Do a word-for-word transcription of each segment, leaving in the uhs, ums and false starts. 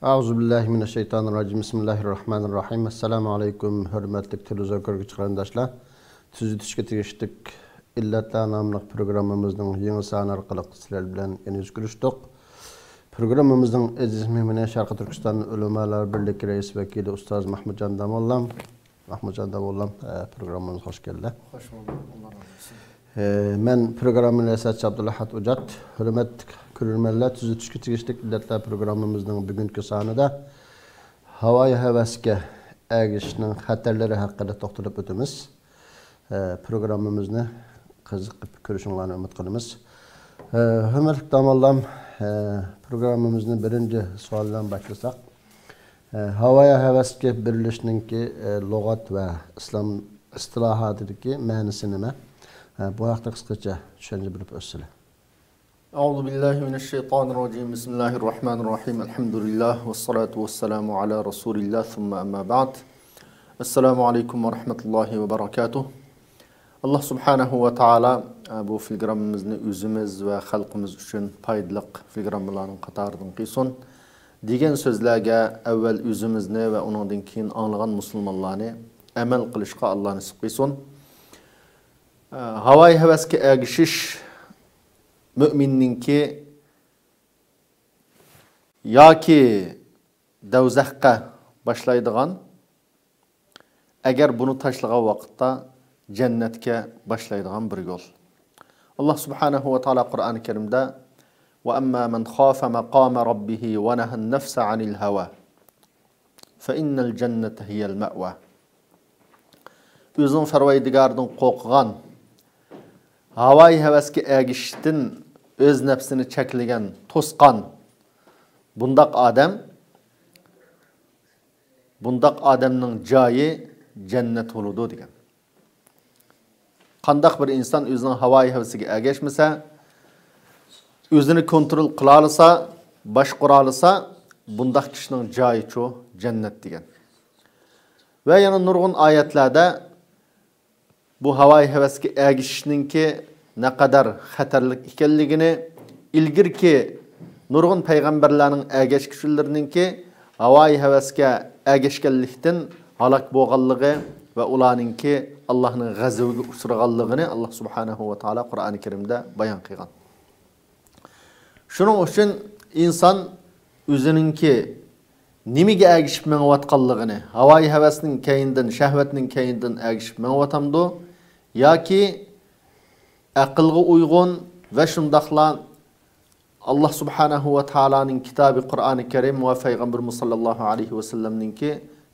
أعوذ بالله من الشيطان الرجيم. بسم الله الرحمن الرحيم. السلام عليكم، ھۆرمەتلىك تېلېۋىزور كۆرگۈچى قېرىنداشلار. تۈزىتىشكە تېگىشلىك ئىللەتلەر ناملىق پروگراممىمىزنىڭ يېڭى سانى ئارقىلىق سىلەر بىلەن يەنە يۈز كۆرۈشتۇق. پروگراممىمىزنىڭ ئەزىز مېھمىنى شەرقىي تۈركىستان ئۆلىمالار بىرلىكى رەئىس ۋەكىلى ئۇستاز مەھمۇتجان داموللام. مەھمۇتجان داموللام، ئە، پروگراممىمىزغا خوش كەلدى. خوش بولدۇق. ئاللا رازى بولسۇن. ئە، مەن پروگرامما رىياسەتچى ئابدۇلئەھەت ئۇجات. ھۆرمەتلىك كۆرۈرمەنلەر، تۈزىتىشكە تېگىشلىك ئىللەتلەر پروگراممىمىزنىڭ بۈگۈنكى سانىدا ھاۋايى ھەۋەسكە ئەگىشىشنىڭ خەتەرلىرى ھەققىدە توختىلىپ ئۆتىمىز. ئە، پروگراممىمىزنى قىزىقىپ كۆرۈشۈڭلارنى ئۈمىد قىلىمىز. ئە، ھۆرمەتلىك داموللام، ئە، پروگراممىمىزنى بىرىنچى سوئال بىلەن باشلىساق. ئە، ھاۋايى ھەۋەسكە بېرىلىشنىڭكى، ئە، لۇغەت ۋە ئىسلام ئىستىلاھاتىدىكى مەنىسى نېمە؟ ئە، بۇ ھەقتە قىسقىچە چۈشەنچە بېرىپ ئۆتسىلە. أعوذ بالله من الشيطان الرجيم. بسم الله الرحمن الرحيم. الحمد لله والصلاة والسلام على رسول الله ثم أما بعد. السلام عليكم ورحمة الله وبركاته. ئاللا سۇبھانەھۇ ۋە تائالا، ئە، بۇ فىلگراممىمىزنى ئۆزىمىز ۋە خەلقىمىز ئۈچۈن پايدىلىق فىلگراممىلارنىڭ قاتارىدىن قىلسۇن. دېگەن سۆزلەرگە ئەۋۋەل ئۆزىمىزنى ۋە ئۇنىڭدىن كېيىن ئاڭلىغان مۇسۇلمانلارنى ئەمەل قىلىشقا ئاللا نېسىپ قىلسۇن. ئە، ھاۋايى ھەۋەسكە ئەگىشىش مۆمىننىڭكى ياكى دوزاخقا باشلايدىغان، ئەگەر بۇنى تاشلىغان ۋاقىتتا جەننەتكە باشلايدىغان بىر يول. ئاللا سۇبھانەھۇ ۋە تائالا قۇرئانى كەرىمدە، وَأَمَّا مَنْ خَافَ مَقَامَ رَبِّهِ وَنَهَى النَّفْسَ عَنِ الْهَوَى فَإِنَّ الْجَنَّةَ هِيَ الْمَأْوَى. ئۆزىنىڭ پەرۋەردىگارىدىن قورققان، ھاۋايى ھەۋەسكە ئەگىشىشتىن ئۆز نەپسىنى چەكلىگەن، توسقان بۇنداق ئادەم، بۇنداق ئادەمنىڭ جايى جەننەت بولىدۇ دېگەن. قانداق بىر ئىنسان ئۆزىنىڭ ھاۋايى ھەۋىسىگە ئەگەشمىسە، ئۆزىنى كونترول قىلالىسا، باشقۇرالىسا، بۇنداق كىشىنىڭ جايىچۇ جەننەت دېگەن. ۋە يەنە نۇرغۇن ئايەتلەردە بۇ ھاۋايى ھەۋەسكە ئەگىشىشنىڭكى نەقەدەر خەتەرلىك ئىكەنلىكىنى، ئىلگىرىكى نۇرغۇن پەيغەمبەرلەرنىڭ ئەگەشكۈچىلىرىنىڭكى ھاۋايى ھەۋەسكە ئەگەشكەنلىكتىن ھالاك بولغانلىقى ۋە ئۇلارنىڭكى ئاللاھنىڭ غەزىپىگە ئۇچرىغانلىقىنى ئاللاھ سۇبھانەھۇ ۋە تائالا قۇرئانى كەرىمدە بايان قىلغان. شۇنىڭ ئۈچۈن ئىنسان ئۆزىنىڭكى نېمىگە ئەگىشىپ مېڭىۋاتقانلىقىنى، ھاۋايى ھەۋەسنىڭ كەينىدىن، شەھۋەتنىڭ كەينىدىن ئەگىشىپ مېڭىۋاتامدۇ ياكى ئەقىلگە ئۇيغۇن ۋە شۇنداقلا ئاللاھ سۇبھانەھۇ ۋە تائالانىڭ كىتابى قۇرئانى كەرىم ۋە پەيغەمبىرىمىز ساللاللاھۇ ئەلەيھى ۋەسەللەمنىڭكى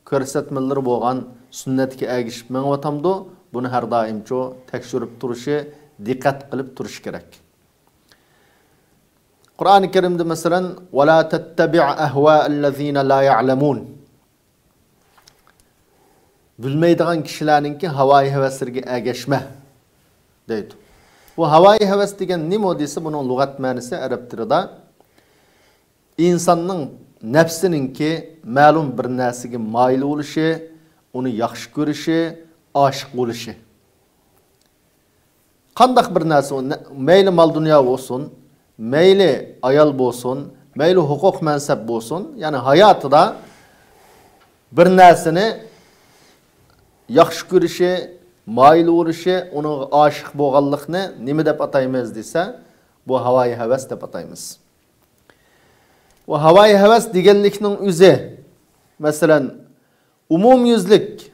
كۆرسەتمىلىرى بولغان سۈننەتكە ئەگىشىپ مېڭىۋاتامدۇ؟ بۇنى ھەر دائىمچۇ تەكشۈرۈپ تۇرۇشى، دىققەت قىلىپ تۇرۇشى كېرەك. قۇرئانى كەرىمدە مەسىلەن، «وَلَا تَتَّبِعْ أَهْوَاءَ الَّذِينَ لَا يَعْلَمُونَ.» بىلمەيدىغان كىشىلەرنىڭكى ھاۋايى ھەۋەسلىرىگە ئەگەشمە، دەيدۇ. بۇ ھاۋايى ھەۋەس دېگەن نېمە دېسە، بۇنىڭ لۇغەت مەنىسى ئەرەب تىلىدا ئىنساننىڭ نەپسىنىڭكى مەلۇم بىر نەرسىگە مايىل بولۇشى، ئۇنى ياخشى كۆرۈشى، ئاشىق بولۇشى. قانداق بىر نەرسە، ئۇ نە-، مەيلى مال-دۇنيا بولسۇن، مەيلى ئايال بولسۇن، مەيلى ھوقۇق-مەنسەپ بولسۇن، يەنى ھاياتىدا بىر نەرسىنى ياخشى كۆرۈشى، مايىل بولۇشى، ئۇنىڭغا ئاشىق بولغانلىقنى نېمە دەپ ئاتايمىز دېسە، بۇ ھاۋايى ھەۋەس دەپ ئاتايمىز. بۇ ھاۋايى ھەۋەس دېگەنلىكنىڭ ئۆزى، مەسىلەن، ئومۇميۈزلۈك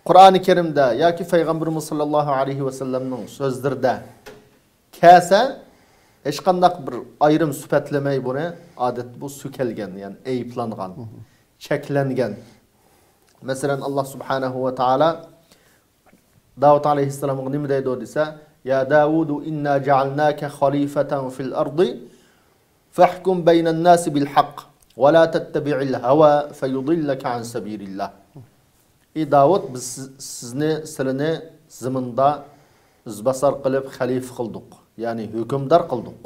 قۇرئانى كەرىمدە ياكى پەيغەمبىرىمىز ساللاللاھۇ ئەلەيھى ۋەسەللەمنىڭ سۆزلىرىدە كەلسە، ھېچقانداق بىر ئايرىم سۈپەتلىمەي بۇنى، ئادەتتە بۇ سۆكەلگەن، يەنى ئەيىبلەنگەن، چەكلەنگەن. مەسىلەن، ئاللاھ سۇبھانەھۇ ۋە تائالا داۋۇت ئەلەيھىسسالامغا نېمە دەيدۇ دېسە، «يا داوود إنا جعلناك خليفة في الأرض فاحكم بين الناس بالحق ولا تتبع الهوى فيضلك عن سبيل الله.» ئى داۋۇت، بىز سىز-، سىزنى، سىلىنى زېمىندا ئىزباسار قىلىپ خەلىپە قىلدۇق، يەنى ھۆكۈمدار قىلدۇق.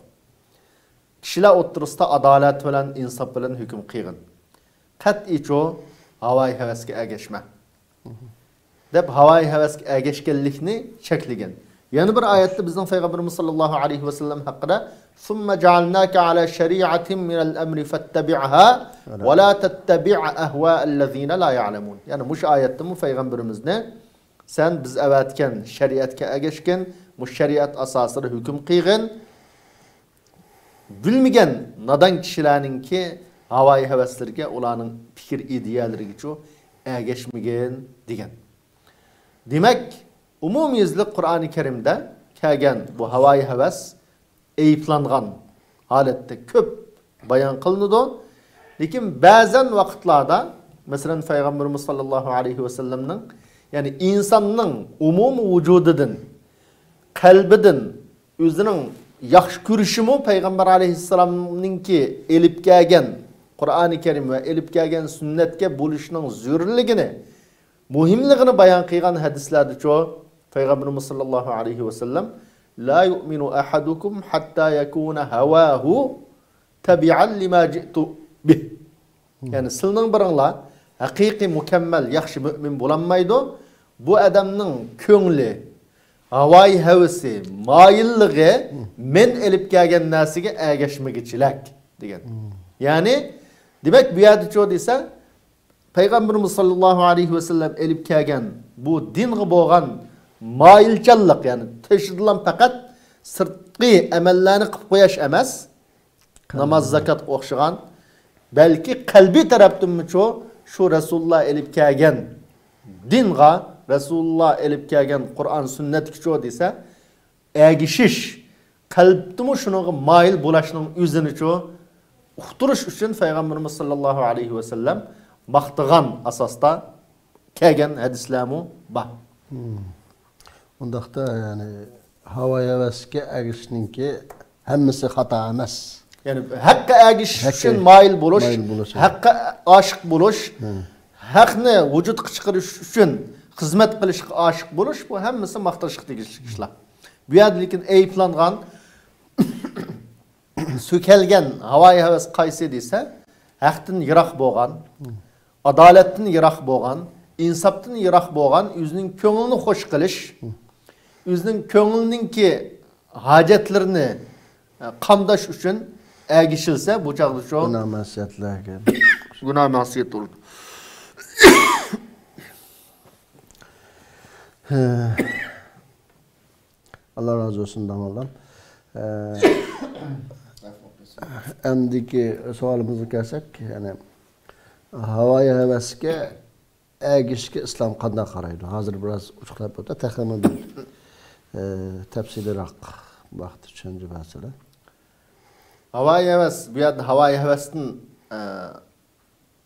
كىشىلەر ئوتتۇرىسىدا ئادالەت بىلەن، ئىنساپ بىلەن ھۆكۈم قىلغىن. قەتئىيچۇ ھاۋايى ھەۋەسكە ئەگەشمە، دەپ ھاۋايى ھەۋەسكە ئەگەشكەنلىكنى چەكلىگەن. يەنە بىر ئايەتتە بىزنىڭ پەيغەمبىرىمىز ساللاللاھۇ ئەلەيھى ۋەسەللەم ھەققىدە، ثم جعلناك على شريعة من الأمر فاتبعها ولا تتبع أهواء الذين لا يعلمون. يەنى مۇشۇ ئايەتتىمۇ پەيغەمبىرىمىزنى، سەن بىز ئەۋەتكەن شەرىئەتكە ئەگەشكىن، مۇشۇ شەرىئەت ئاساسىدا ھۆكۈم قىلغىن. بىلمىگەن نادان كىشىلەرنىڭكى ھاۋايى ھەۋەسلىرىگە، ئۇلارنىڭ پىكىر ئىدىيەلىرىگىچۇ ئەگەشمىگىن دېگەن. دېمەك، ئومۇميۈزلۈك قۇرئانى كەرىمدە كەلگەن بۇ ھاۋايى ھەۋەس ئەيىبلەنگەن ھالەتتە كۆپ بايان قىلىنىدۇ. لېكىن بەزەن ۋاقىتلاردا، مەسىلەن، پەيغەمبىرىمىز ساللاللاھۇ ئەلەيھى ۋەسەللەمنىڭ، يەنى ئىنساننىڭ ئومۇمىي ۋۇجۇدىدىن، قەلبىدىن ئۆزىنىڭ ياخشى كۆرۈشىمۇ پەيغەمبەر ئەلەيھىسسالامنىڭكى ئېلىپ كەلگەن قۇرئانى كەرىم ۋە ئېلىپ كەلگەن سۈننەتكە بولۇشنىڭ زۆرۈرلۈكىنى، مۇھىملىقىنى بايان قىلغان ھەدىسلەردىچۇ، پەيغەمبىرىمىز ساللاللاھۇ ئەلەيھى ۋەسەللەم، لا يؤمن أحدكم حتى يكون هواه تبعا لما جئت به. يەنى سىلىنىڭ بىرىڭلار ھەقىقىي مۇكەممەل ياخشى مۆمىن بولالمايدۇ. بۇ ئادەمنىڭ كۆڭلى، ھاۋايى ھەۋىسى، مايىللىقى مەن ئېلىپ كەلگەن نەرسىگە ئەگەشمىگۈچىلىك دېگەن. يەنى، دېمەك، بۇ يەردىچۇ دېسە، پەيغەمبىرىمىز ساللاللاھۇ ئەلەيھى ۋەسەللەم ئېلىپ كەلگەن بۇ دىنغا بولغان مايىلچانلىق، يەنى تېشىدىلا پەقەت سىرتقى ئەمەللەرنى قىلىپ قويۇش ئەمەس، ناماز، زاكاتقا ئوخشىغان، بەلكى قەلبىي تەرەپتىنمۇچۇ شۇ رەسۇلۇللا ئېلىپ كەلگەن دىنغا، رەسۇلۇللا ئېلىپ كەلگەن قۇرئان سۈننەتكىچۇ دېسە، ئەگىشىش، قەلبتىمۇ شۇنىڭغا مايىل بولۇشنىڭ ئۆزىنىچۇ ئۇقتۇرۇش ئۈچۈن پەيغەمبىرىمىز ساللاللاھۇ ئەلەيھى ۋەسەللەم ماختىغان ئاساستا كەلگەن ھەدىسلەرمۇ بار. مم. ئۇنداقتا، يەنى، ھاۋا ھەۋەسكە ئەگىشىشنىڭكى ھەممىسى خاتا ئەمەس. يەنى ھەققە ئەگىشىش ھەققى، ئۈچۈن مايىل بولۇش، مايىل بولۇش، ھەققە ئاشىق بولۇش، ھە، ھەقنى ۋۇجۇدقا چىقىرىش ئۈچۈن خىزمەت قىلىشقا ئاشىق بولۇش، بۇ ھەممىسى ماختىلىشقا تېگىشلىك ئىشلار. بۇ يەردە لېكىن ئەيىبلەنگەن، سۆكەلگەن ھاۋايى ھەۋەس قايسى دېسە، ھەقتىن يىراق بولغان، ئادالەتتىن يىراق بولغان، ئىنساپتىن يىراق بولغان، ئۆزىنىڭ كۆڭلىنى خوش قىلىش، ئۆزىنىڭ كۆڭلىنىڭكى ھاجەتلىرىنى، ئە، قامداش ئۈچۈن ئەگىشىلسە، بۇ چاغدا شۇ گۇناھ مەسىيەتلەرگە، گۇناھ مەسىيەت بولىدۇ. ئاللا رازى بولسۇن، داموللام. ئە، ئەمدىكى سوئالىمىزغا كەلسەك، يەنى ھاۋايى ھەۋەسكە ئەگىشىشكە ئىسلام قانداق قارايدۇ؟ ھازىر بىراز ئوچۇقلاپ ئۆتە، تېخىمۇ بىر، ئە، تەپسىلىيراق بۇ ھەقتە چۈشەنچە بەرسىلە. ھاۋايى ھەۋەس، بۇ يەردە ھاۋايى ھەۋەستىن، ئە،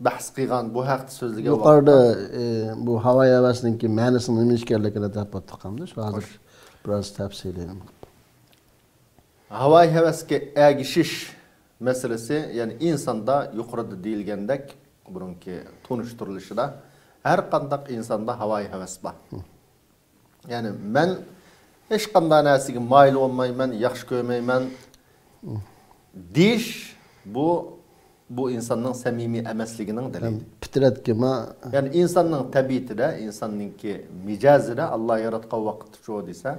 بەھس قىلغان، بۇ ھەقتە سۆزلىگەن يۇقىرىدا، ۋاقىتتا، ئى، بۇ ھاۋايى ھەۋەسنىڭكى مەنىسىنىڭ نېمە ئىكەنلىكىنى دەپ ئۆتتۇق ئەمدى. شۇ ھازىر خوش، بىراز تەپسىلىي. ھاۋايى ھەۋەسكە ئەگىشىش مەسىلىسى، يەنى ئىنساندا يۇقىرىدا دېيىلگەندەك، بۇرۇنقى تونۇشتۇرۇلۇشىدا ھەر قانداق ئىنساندا ھاۋايى ھەۋەس بار. يەنى مەن ھېچقانداق نەرسىگە مايىل بولمايمەن، ياخشى كۆرمەيمەن دېيىش، بۇ، بۇ ئىنساننىڭ سەمىمىي ئەمەسلىكىنىڭ دەلىلى. ھەم پىترەتكىما. يەنى ئىنساننىڭ تەبىئىتىدە، ئىنساننىڭكى مىجەزىدە، ئاللا ياراتقان ۋاقىتتىچۇ دېسە،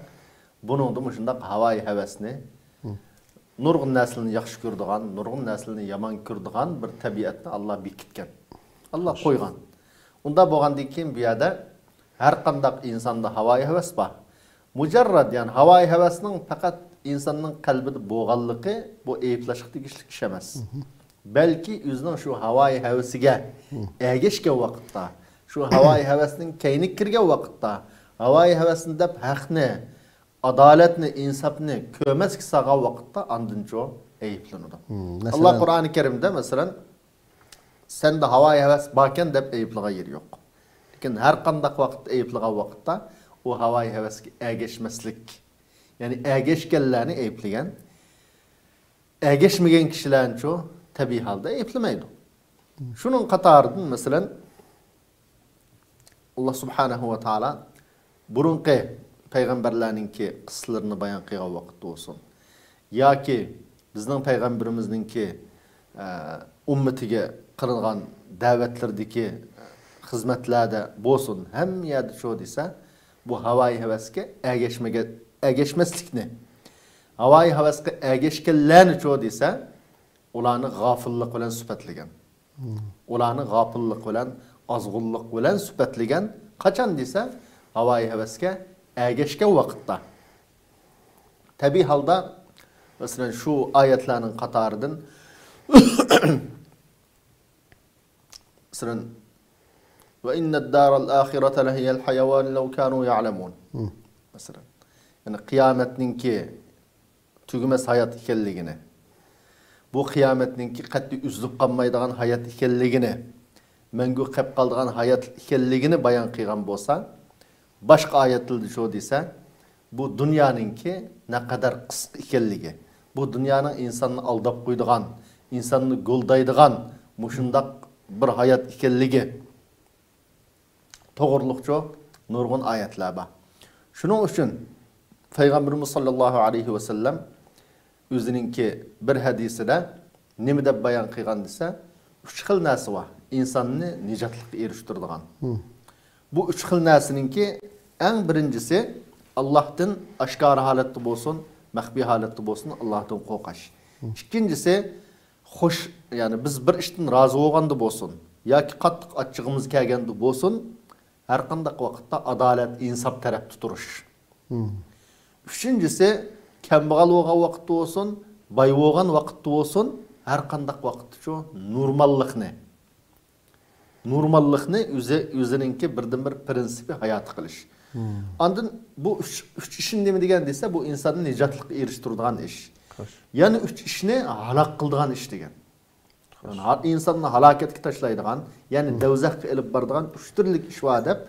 بۇنىڭدا مۇشۇنداق ھاۋايى ھەۋەسنى، نۇرغۇن نەرسىلەرنى ياخشى كۆرىدىغان، نۇرغۇن نەرسىلەرنى يامان كۆرىدىغان بىر تەبىئەتنى ئاللا بېكىتكەن. ئاللا قويغان. ئۇنداق بولغاندىن كېيىن بۇ يەردە ھەر قانداق ئىنساندا ھاۋايى ھەۋەس بار. مۇجەررەد، يەنى ھاۋايى ھەۋەسنىڭ پەقەت ئىنساننىڭ قەلبىدە بولغانلىقى، بۇ ئەيىبلەشكە تېگىشلىك ئىش ئەمەس. بەلكى ئۆزىنىڭ شۇ ھاۋايى ھەۋىسىگە ئەگەشكەن ۋاقىتتا، شۇ ھاۋايى ھەۋەسنىڭ كەينىگە كىرگەن ۋاقىتتا، ھاۋايى ھەۋەسنى دەپ ھەقنى، ئادالەتنى، ئىنساپنى كۆرمەسكە سالغان ۋاقىتتا ئاندىنچۇ ئەيىبلىنىدۇ. مم، ئاللا مەسىلەن، قۇرئانى كەرىمدە، مەسىلەن، سەندە ھاۋايى ھەۋەس باركەن دەپ ئەيىبلىغان يېرى يوق. لېكىن ھەر قانداق ۋاقىتتا ئەيىبلىغان ۋاقىتتا ئۇ ھاۋايى ھەۋەسكە ئەگەشمەسلىك، يەنى ئەگەشكەنلەرنى ئەيىبلىگەن، ئەگەشمىگەن كىشىلەرنىچۇ تەبىئىي ھالدا ئەيىبلىمەيدۇ. شۇنىڭ قاتارىدىن، مەسىلەن، ئاللا سۇبھانەھۇ ۋە تائالا بۇرۇنقى پەيغەمبەرلەرنىڭكى قىسسىلىرىنى بايان قىلغان ۋاقىتتا بولسۇن، ياكى بىزنىڭ پەيغەمبىرىمىزنىڭكى، ئە، ئۈممىتىگە قىلىنغان دەۋەتلىرىدىكى خىزمەتلەردە بولسۇن، ھەممە يەردە شۇ دېسە، بۇ ھاۋايى ھەۋەسكە ئەگەشمىگەن ئەگەشمەسلىكنى، ھاۋايى ھەۋەسكە ئەگەشكەنلەرنىچۇ دېسە، ئۇلارنى غافىللىق بىلەن سۈپەتلىگەن. ئۇلارنى غاپىللىق بىلەن، ئازغۇنلۇق بىلەن سۈپەتلىگەن. قاچان دېسە، ھاۋايى ھەۋەسكە ئەگەشكەن ۋاقىتتا. تەبىئىي ھالدا، مەسىلەن، شۇ ئايەتلەرنىڭ قاتارىدىن، مەسىلەن، «وَإِنَّ الدَّارَ الْآخِرَةَ لَهِيَ الْحَيَوَانُ لَوْ كَانُوا يَعْلَمُونَ.» مەسىلەن، يەنى قىيامەتنىڭكى تۈگىمەس ھايات ئىكەنلىكىنى، بۇ قىيامەتنىڭكى قەتئىي ئۈزۈلۈپ قالمايدىغان ھايات ئىكەنلىكىنى، مەڭگۈ قېلىپ قالىدىغان ھايات ئىكەنلىكىنى بايان قىلغان بولسا، باشقا ئايەتلەردە شۇ دېسە، بۇ دۇنيانىڭكى نەقەدەر قىسقا ئىكەنلىكى، بۇ دۇنيانىڭ ئىنساننى ئالداپ قويىدىغان، ئىنساننى گولدايدىغان مۇشۇنداق بىر ھايات ئىكەنلىكى توغرۇلۇقچۇ نۇرغۇن ئايەتلەر بار. شۇنىڭ ئۈچۈن پەيغەمبىرىمىز ساللاللاھۇ ئەلەيھى ۋەسەللەم ئۆزىنىڭكى بىر ھەدىسىدە نېمە دەپ بايان قىلغان دېسە، ئۈچ خىل نەرسە بار ئىنساننى نىجاتلىققا ئېرىشتۈرىدىغان. بۇ ئۈچ خىل نەرسىنىڭكى ئەڭ بىرىنچىسى، ئاللاھتىن ئاشكارا ھالەتتە بولسۇن، مەخپىي ھالەتتە بولسۇن، ئاللاھتىن قورقۇش. ئىككىنچىسى، خوش، يەنى بىز بىر ئىشتىن رازى بولغاندا بولسۇن ياكى قاتتىق ئاچچىقىمىز كەلگەندە بولسۇن، ھەر قانداق ۋاقىتتا ئادالەت، ئىنساپ تەرەپتە تۇرۇش. ئۈچىنچىسى، كەمبەغەل بولغان ۋاقىتتا بولسۇن، باي بولغان ۋاقىتتا بولسۇن، ھەر قانداق ۋاقىتتىچۇ نورماللىقنى، نورماللىقنى ئۆزى، ئۆزىنىڭكى بىردىنبىر پىرىنسىپى ھاياتى قىلىش. ئاندىن بۇ ئۈچ، ئۈچ ئىشنى نېمە دېگەن دېسە، بۇ ئىنساننى نىجاتلىققا ئېرىشتۈرىدىغان ئىش. يەنە ئۈچ ئىشنى ھالاك قىلىدىغان ئىش دېگەن. يەنى ھا-، ئىنساننى ھالاكەتكە تاشلايدىغان، يەنى دوزاخقا ئېلىپ بارىدىغان ئۈچ تۈرلۈك ئىش بار دەپ،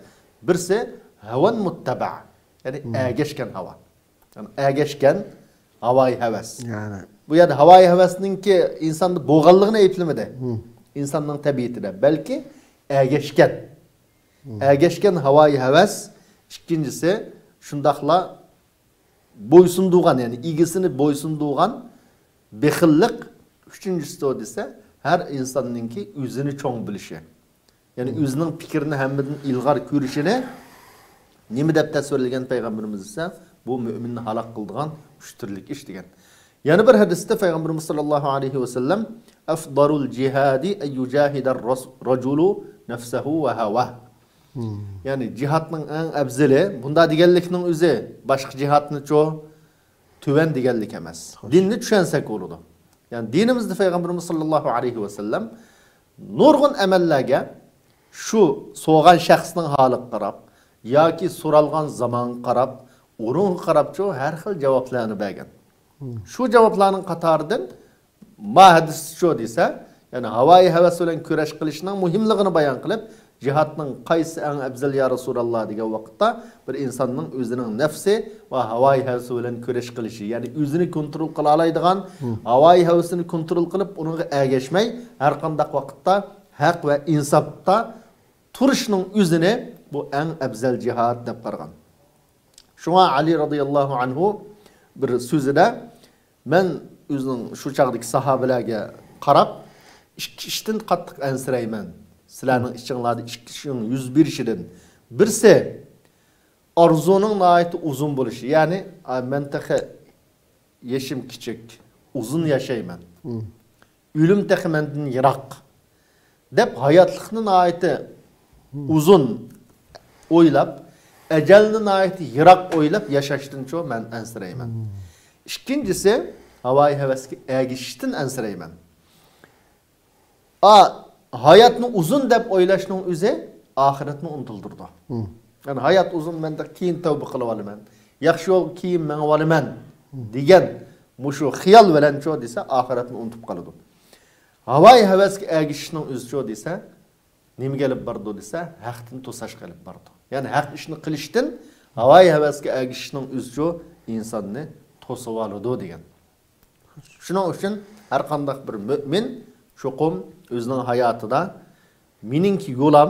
بىرسى ھەۋان مۇتتەبە، يەنى ئەگەشكەن ھاۋا. يەنى ئەگەشكەن ھاۋايى ھەۋەس. يەنى. بۇ يەردە ھاۋايى ھەۋەسنىڭكى ئىنساندا بولغانلىقىنى ئەيىبلىمىدى. ئىنساننىڭ تەبىئىتىدە. بەلكى ئەگەشكەن. ئەگەشكەن ھاۋايى ھەۋەس. ئىككىنچىسى، شۇنداقلا بويسۇندۇرغان، يەنى ئىگىسىنى بويسۇندۇرغان بېخىللىق. ئۈچىنچىسى دېسە، ھەر ئىنساننىڭكى ئۆزىنى چوڭ بىلىشى. يەنى ئۆزىنىڭ پىكرىنى ھەممىدىن ئىلغار كۆرۈشىنى نېمە دەپ تەسۋىرلىگەن پەيغەمبىرىمىز دېسە، بۇ مۆمىننى ھالاك قىلىدىغان ئۈچ تۈرلۈك ئىش دېگەن. يەنە بىر ھەدىستە پەيغەمبىرىمىز ساللاللاھۇ ئەلەيھى ۋەسەللەم، «أفضل الجهاد أن يجاهد الرجل نفسه وهواه.» يەنى جىھادنىڭ ئەڭ ئەپزىلى، بۇنداق دېگەنلىكنىڭ ئۆزى باشقا جىھادنىچۇ تۆۋەن دېگەنلىك ئەمەس. دىننى چۈشەنسەك بولىدۇ. يەنى دىنىمىزدا پەيغەمبىرىمىز ساللاللاھۇ ئەلەيھى ۋەسەللەم نۇرغۇن ئەمەللەرگە شۇ سورىغان شەخسنىڭ ھالىغا قاراپ ياكى سورالغان زامانغا قاراپ، ئورۇنغا قاراپچۇ ھەر خىل جاۋابلارنى بەرگەن. شۇ جاۋابلارنىڭ قاتارىدىن ما ھەدىستىچۇ دېسە، يەنى ھاۋايى ھەۋەس بىلەن كۈرەش قىلىشنىڭ مۇھىملىقىنى بايان قىلىپ، جىھادنىڭ قايسىسى ئەڭ ئەپزەل يا رەسۇلاللا دېگەن ۋاقىتتا، بىر ئىنساننىڭ ئۆزىنىڭ نەپسى ۋە ھاۋايى ھەۋىسى بىلەن كۈرەش قىلىشى، يەنى ئۆزىنى كونترول قىلالايدىغان، ھاۋايى ھەۋىسىنى كونترول قىلىپ، ئۇنىڭغا ئەگەشمەي، ھەر قانداق ۋاقىتتا ھەق ۋە ئىنساپتا تۇرۇشنىڭ ئۆزىنى بۇ ئەڭ ئەپزەل جىھاد دەپ قارىغان. شۇڭا ئەلى رازىياللاھۇ ئەنھۇ بىر سۆزىدە، مەن ئۆزىنىڭ شۇ چاغدىكى ساھابىلەرگە قاراپ، ئىككى ئىشتىن قاتتىق ئەنسىرەيمەن. سىلەرنىڭ ئىچىڭلاردا ئىككى ئىشنىڭ يۈز بېرىشىدىن. بىرسى، ئارزۇنىڭ ناھايىتى ئۇزۇن بولۇشى. يەنى، ئا، مەن تېخى يېشىم كىچىك، ئۇزۇن ياشايمەن. ئۆلۈم تېخى مەندىن يىراق، دەپ ھاياتلىقنى ناھايىتى ئۇزۇن ئويلاپ، ئەجەلنى ناھايىتى يىراق ئويلاپ ياشاشتىنچۇ مەن ئەنسىرەيمەن. ئىككىنچىسى، ھاۋايى ھەۋەسكە ئەگىشىشتىن ئەنسىرەيمەن. ئا، ھاياتنى ئۇزۇن دەپ ئويلاشنىڭ ئۆزى ئاخىرەتنى ئۇنتۇلدۇرىدۇ. يەنى ھايات ئۇزۇن، مەن كېيىن تەۋبە قىلىۋالىمەن، ياخشى يولغا كېيىن مېڭىۋالىمەن دېگەن مۇشۇ خىيال بىلەنچۇ دېسە، ئاخىرەتنى ئۇنتۇپ قالىدۇ. ھاۋايى ھەۋەسكە ئەگىشىشنىڭ ئۆزىچۇ دېسە، نېمىگە ئېلىپ بارىدۇ دېسە، ھەقتىن توساشقا ئېلىپ بارىدۇ. يەنى ھەق ئىشنى قىلىشتىن ھاۋايى ھەۋەسكە ئەگىشىشنىڭ ئۆزىچۇ ئىنساننى توسۇۋالىدۇ دېگەن. شۇنىڭ ئۈچۈن ھەر قانداق بىر مۆمىن چوقۇم ئۆزىنىڭ ھاياتىدا مېنىڭكى يولام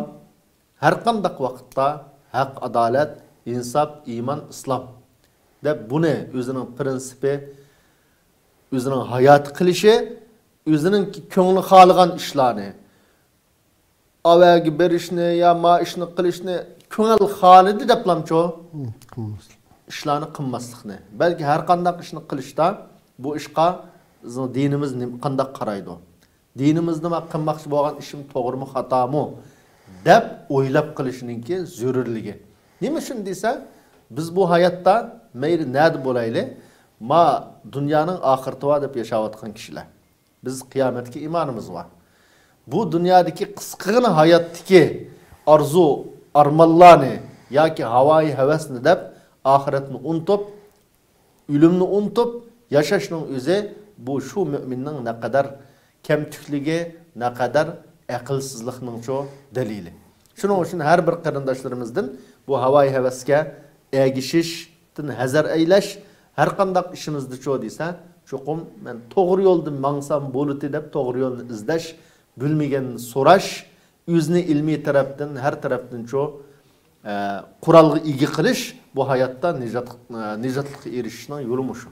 ھەر قانداق ۋاقىتتا ھەق، ئادالەت، ئىنساپ، ئىمان، ئىسلام دەپ بۇنى ئۆزىنىڭ پىرىنسىپى، ئۆزىنىڭ ھاياتى قىلىشى، ئۆزىنىڭ كۆڭلى خالىغان ئىشلارنى، ئاۋەگە بېرىشنى يا ما ئىشنى قىلىشنى كۆڭۈل خالىدى دەپلامچۇ؟ قىلماسلىق. ئىشلارنى قىلماسلىقنى، بەلكى ھەر قانداق ئىشنى قىلىشتا بۇ ئىشقا بىزنىڭ دىنىمىز نېم-، قانداق قارايدۇ؟ دىنىمىزدا مەن قىلماقچى بولغان ئىشىم توغرىمۇ، خاتامۇ؟ دەپ ئويلاپ قېلىشنىڭكى زۆرۈرلۈكى. نېمە ئۈچۈن دېسە، بىز بۇ ھاياتتا مەيلى نەدە بولايلى، ما دۇنيانىڭ ئاخىرىتى بار دەپ ياشاۋاتقان كىشىلەر. بىز قىيامەتكە ئىمانىمىز بار. بۇ دۇنيادىكى قىسقىغىنە ھاياتتىكى ئارزۇ، ئارمانلارنى ياكى ھاۋايى ھەۋەسنى دەپ ئاخىرەتنى ئۇنتۇپ، ئۆلۈمنى ئۇنتۇپ ياشاشنىڭ ئۆزى بۇ شۇ مۆمىننىڭ نەقەدەر كەمتۈكلۈكى، نەقەدەر ئەقىلسىزلىقنىڭچۇ دەلىلى. شۇنىڭ ئۈچۈن ھەر بىر قېرىنداشلىرىمىزدىن بۇ ھاۋايى ھەۋەسكە ئەگىشىشتىن ھەزەر ئەيلەش، ھەر قانداق ئىشىمىزدىچۇ دېسە، چوقۇم مەن توغرا يولدا ماڭسام بولىتى دەپ توغرا يولنى ئىزدەش، بىلمىگەننى سوراش، ئۆزىنى ئىلمىي تەرەپتىن، ھەر تەرەپتىنچۇ، ئە، قورالغا ئىگە قىلىش بۇ ھاياتتا نىجات، ئە، نىجاتلىققا ئېرىشىشنىڭ يولى مۇشۇ.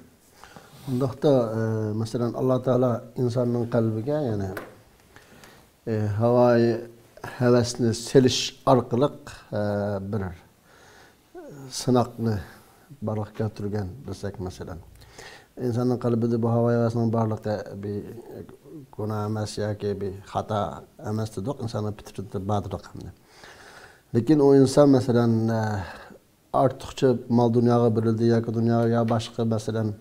ئۇنداقتا، ئە، مەسىلەن، ئاللا تائالا ئىنساننىڭ قەلبىگە، يەنى، ئە، ھاۋايى ھەۋەسنى سېلىش ئارقىلىق، ئە، بىر سىناقنى بارلىققا كەلتۈرگەن دېسەك، مەسىلەن، ئىنساننىڭ قەلبىدە بۇ ھاۋايى ھەۋەسنىڭ بارلىقى بىر گۇناھ ئەمەس ياكى بىر خاتا ئەمەس دېدۇق، ئىنساننىڭ پىترىتىدە بار دېدۇق ئەمدى. لېكىن ئۇ ئىنسان، مەسىلەن، ئارتۇقچە مال دۇنياغا بېرىلدى ياكى دۇنياغا يا باشقا، مەسىلەن،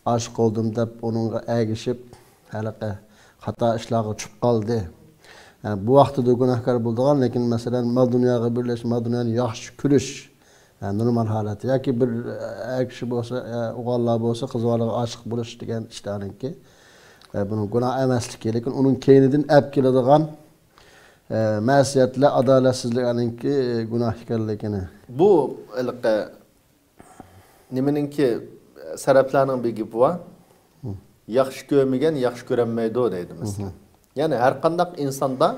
ئاشىق بولدۇم دەپ ئۇنىڭغا ئەگىشىپ، ھېلىقى خاتا ئىشلارغا چۈشۈپ قالدى. بۇ ۋاقتىدا گۇناھكار بولىدىغان، لېكىن، مەسىلەن، مال دۇنياغا بېرىلىش، مال دۇنيانى ياخشى كۆرۈش، نورمال ھالەت. ياكى بىر ئەر كىشى بولسا، ئوغۇللار بولسا، قىز بالىغا ئاشىق بولۇش دېگەن ئىشلارنىڭكى، بۇنىڭ گۇناھ ئەمەسلىكى، لېكىن ئۇنىڭ كەينىدىن ئەپ كېلىدىغان ئە، مەسىيەتلەر، ئادالەتسىزلىكلەرنىڭكى گۇناھ ئىكەنلىكىنى. بۇ ھېلىقى نېمىنىڭكى، سەرەپلەرنىڭ بىر گېپى بار. ياخشى كۆرمىگەن ياخشى كۆرەلمەيدۇ دەيدۇ، مەسىلەن. يەنى ھەر قانداق ئىنساندا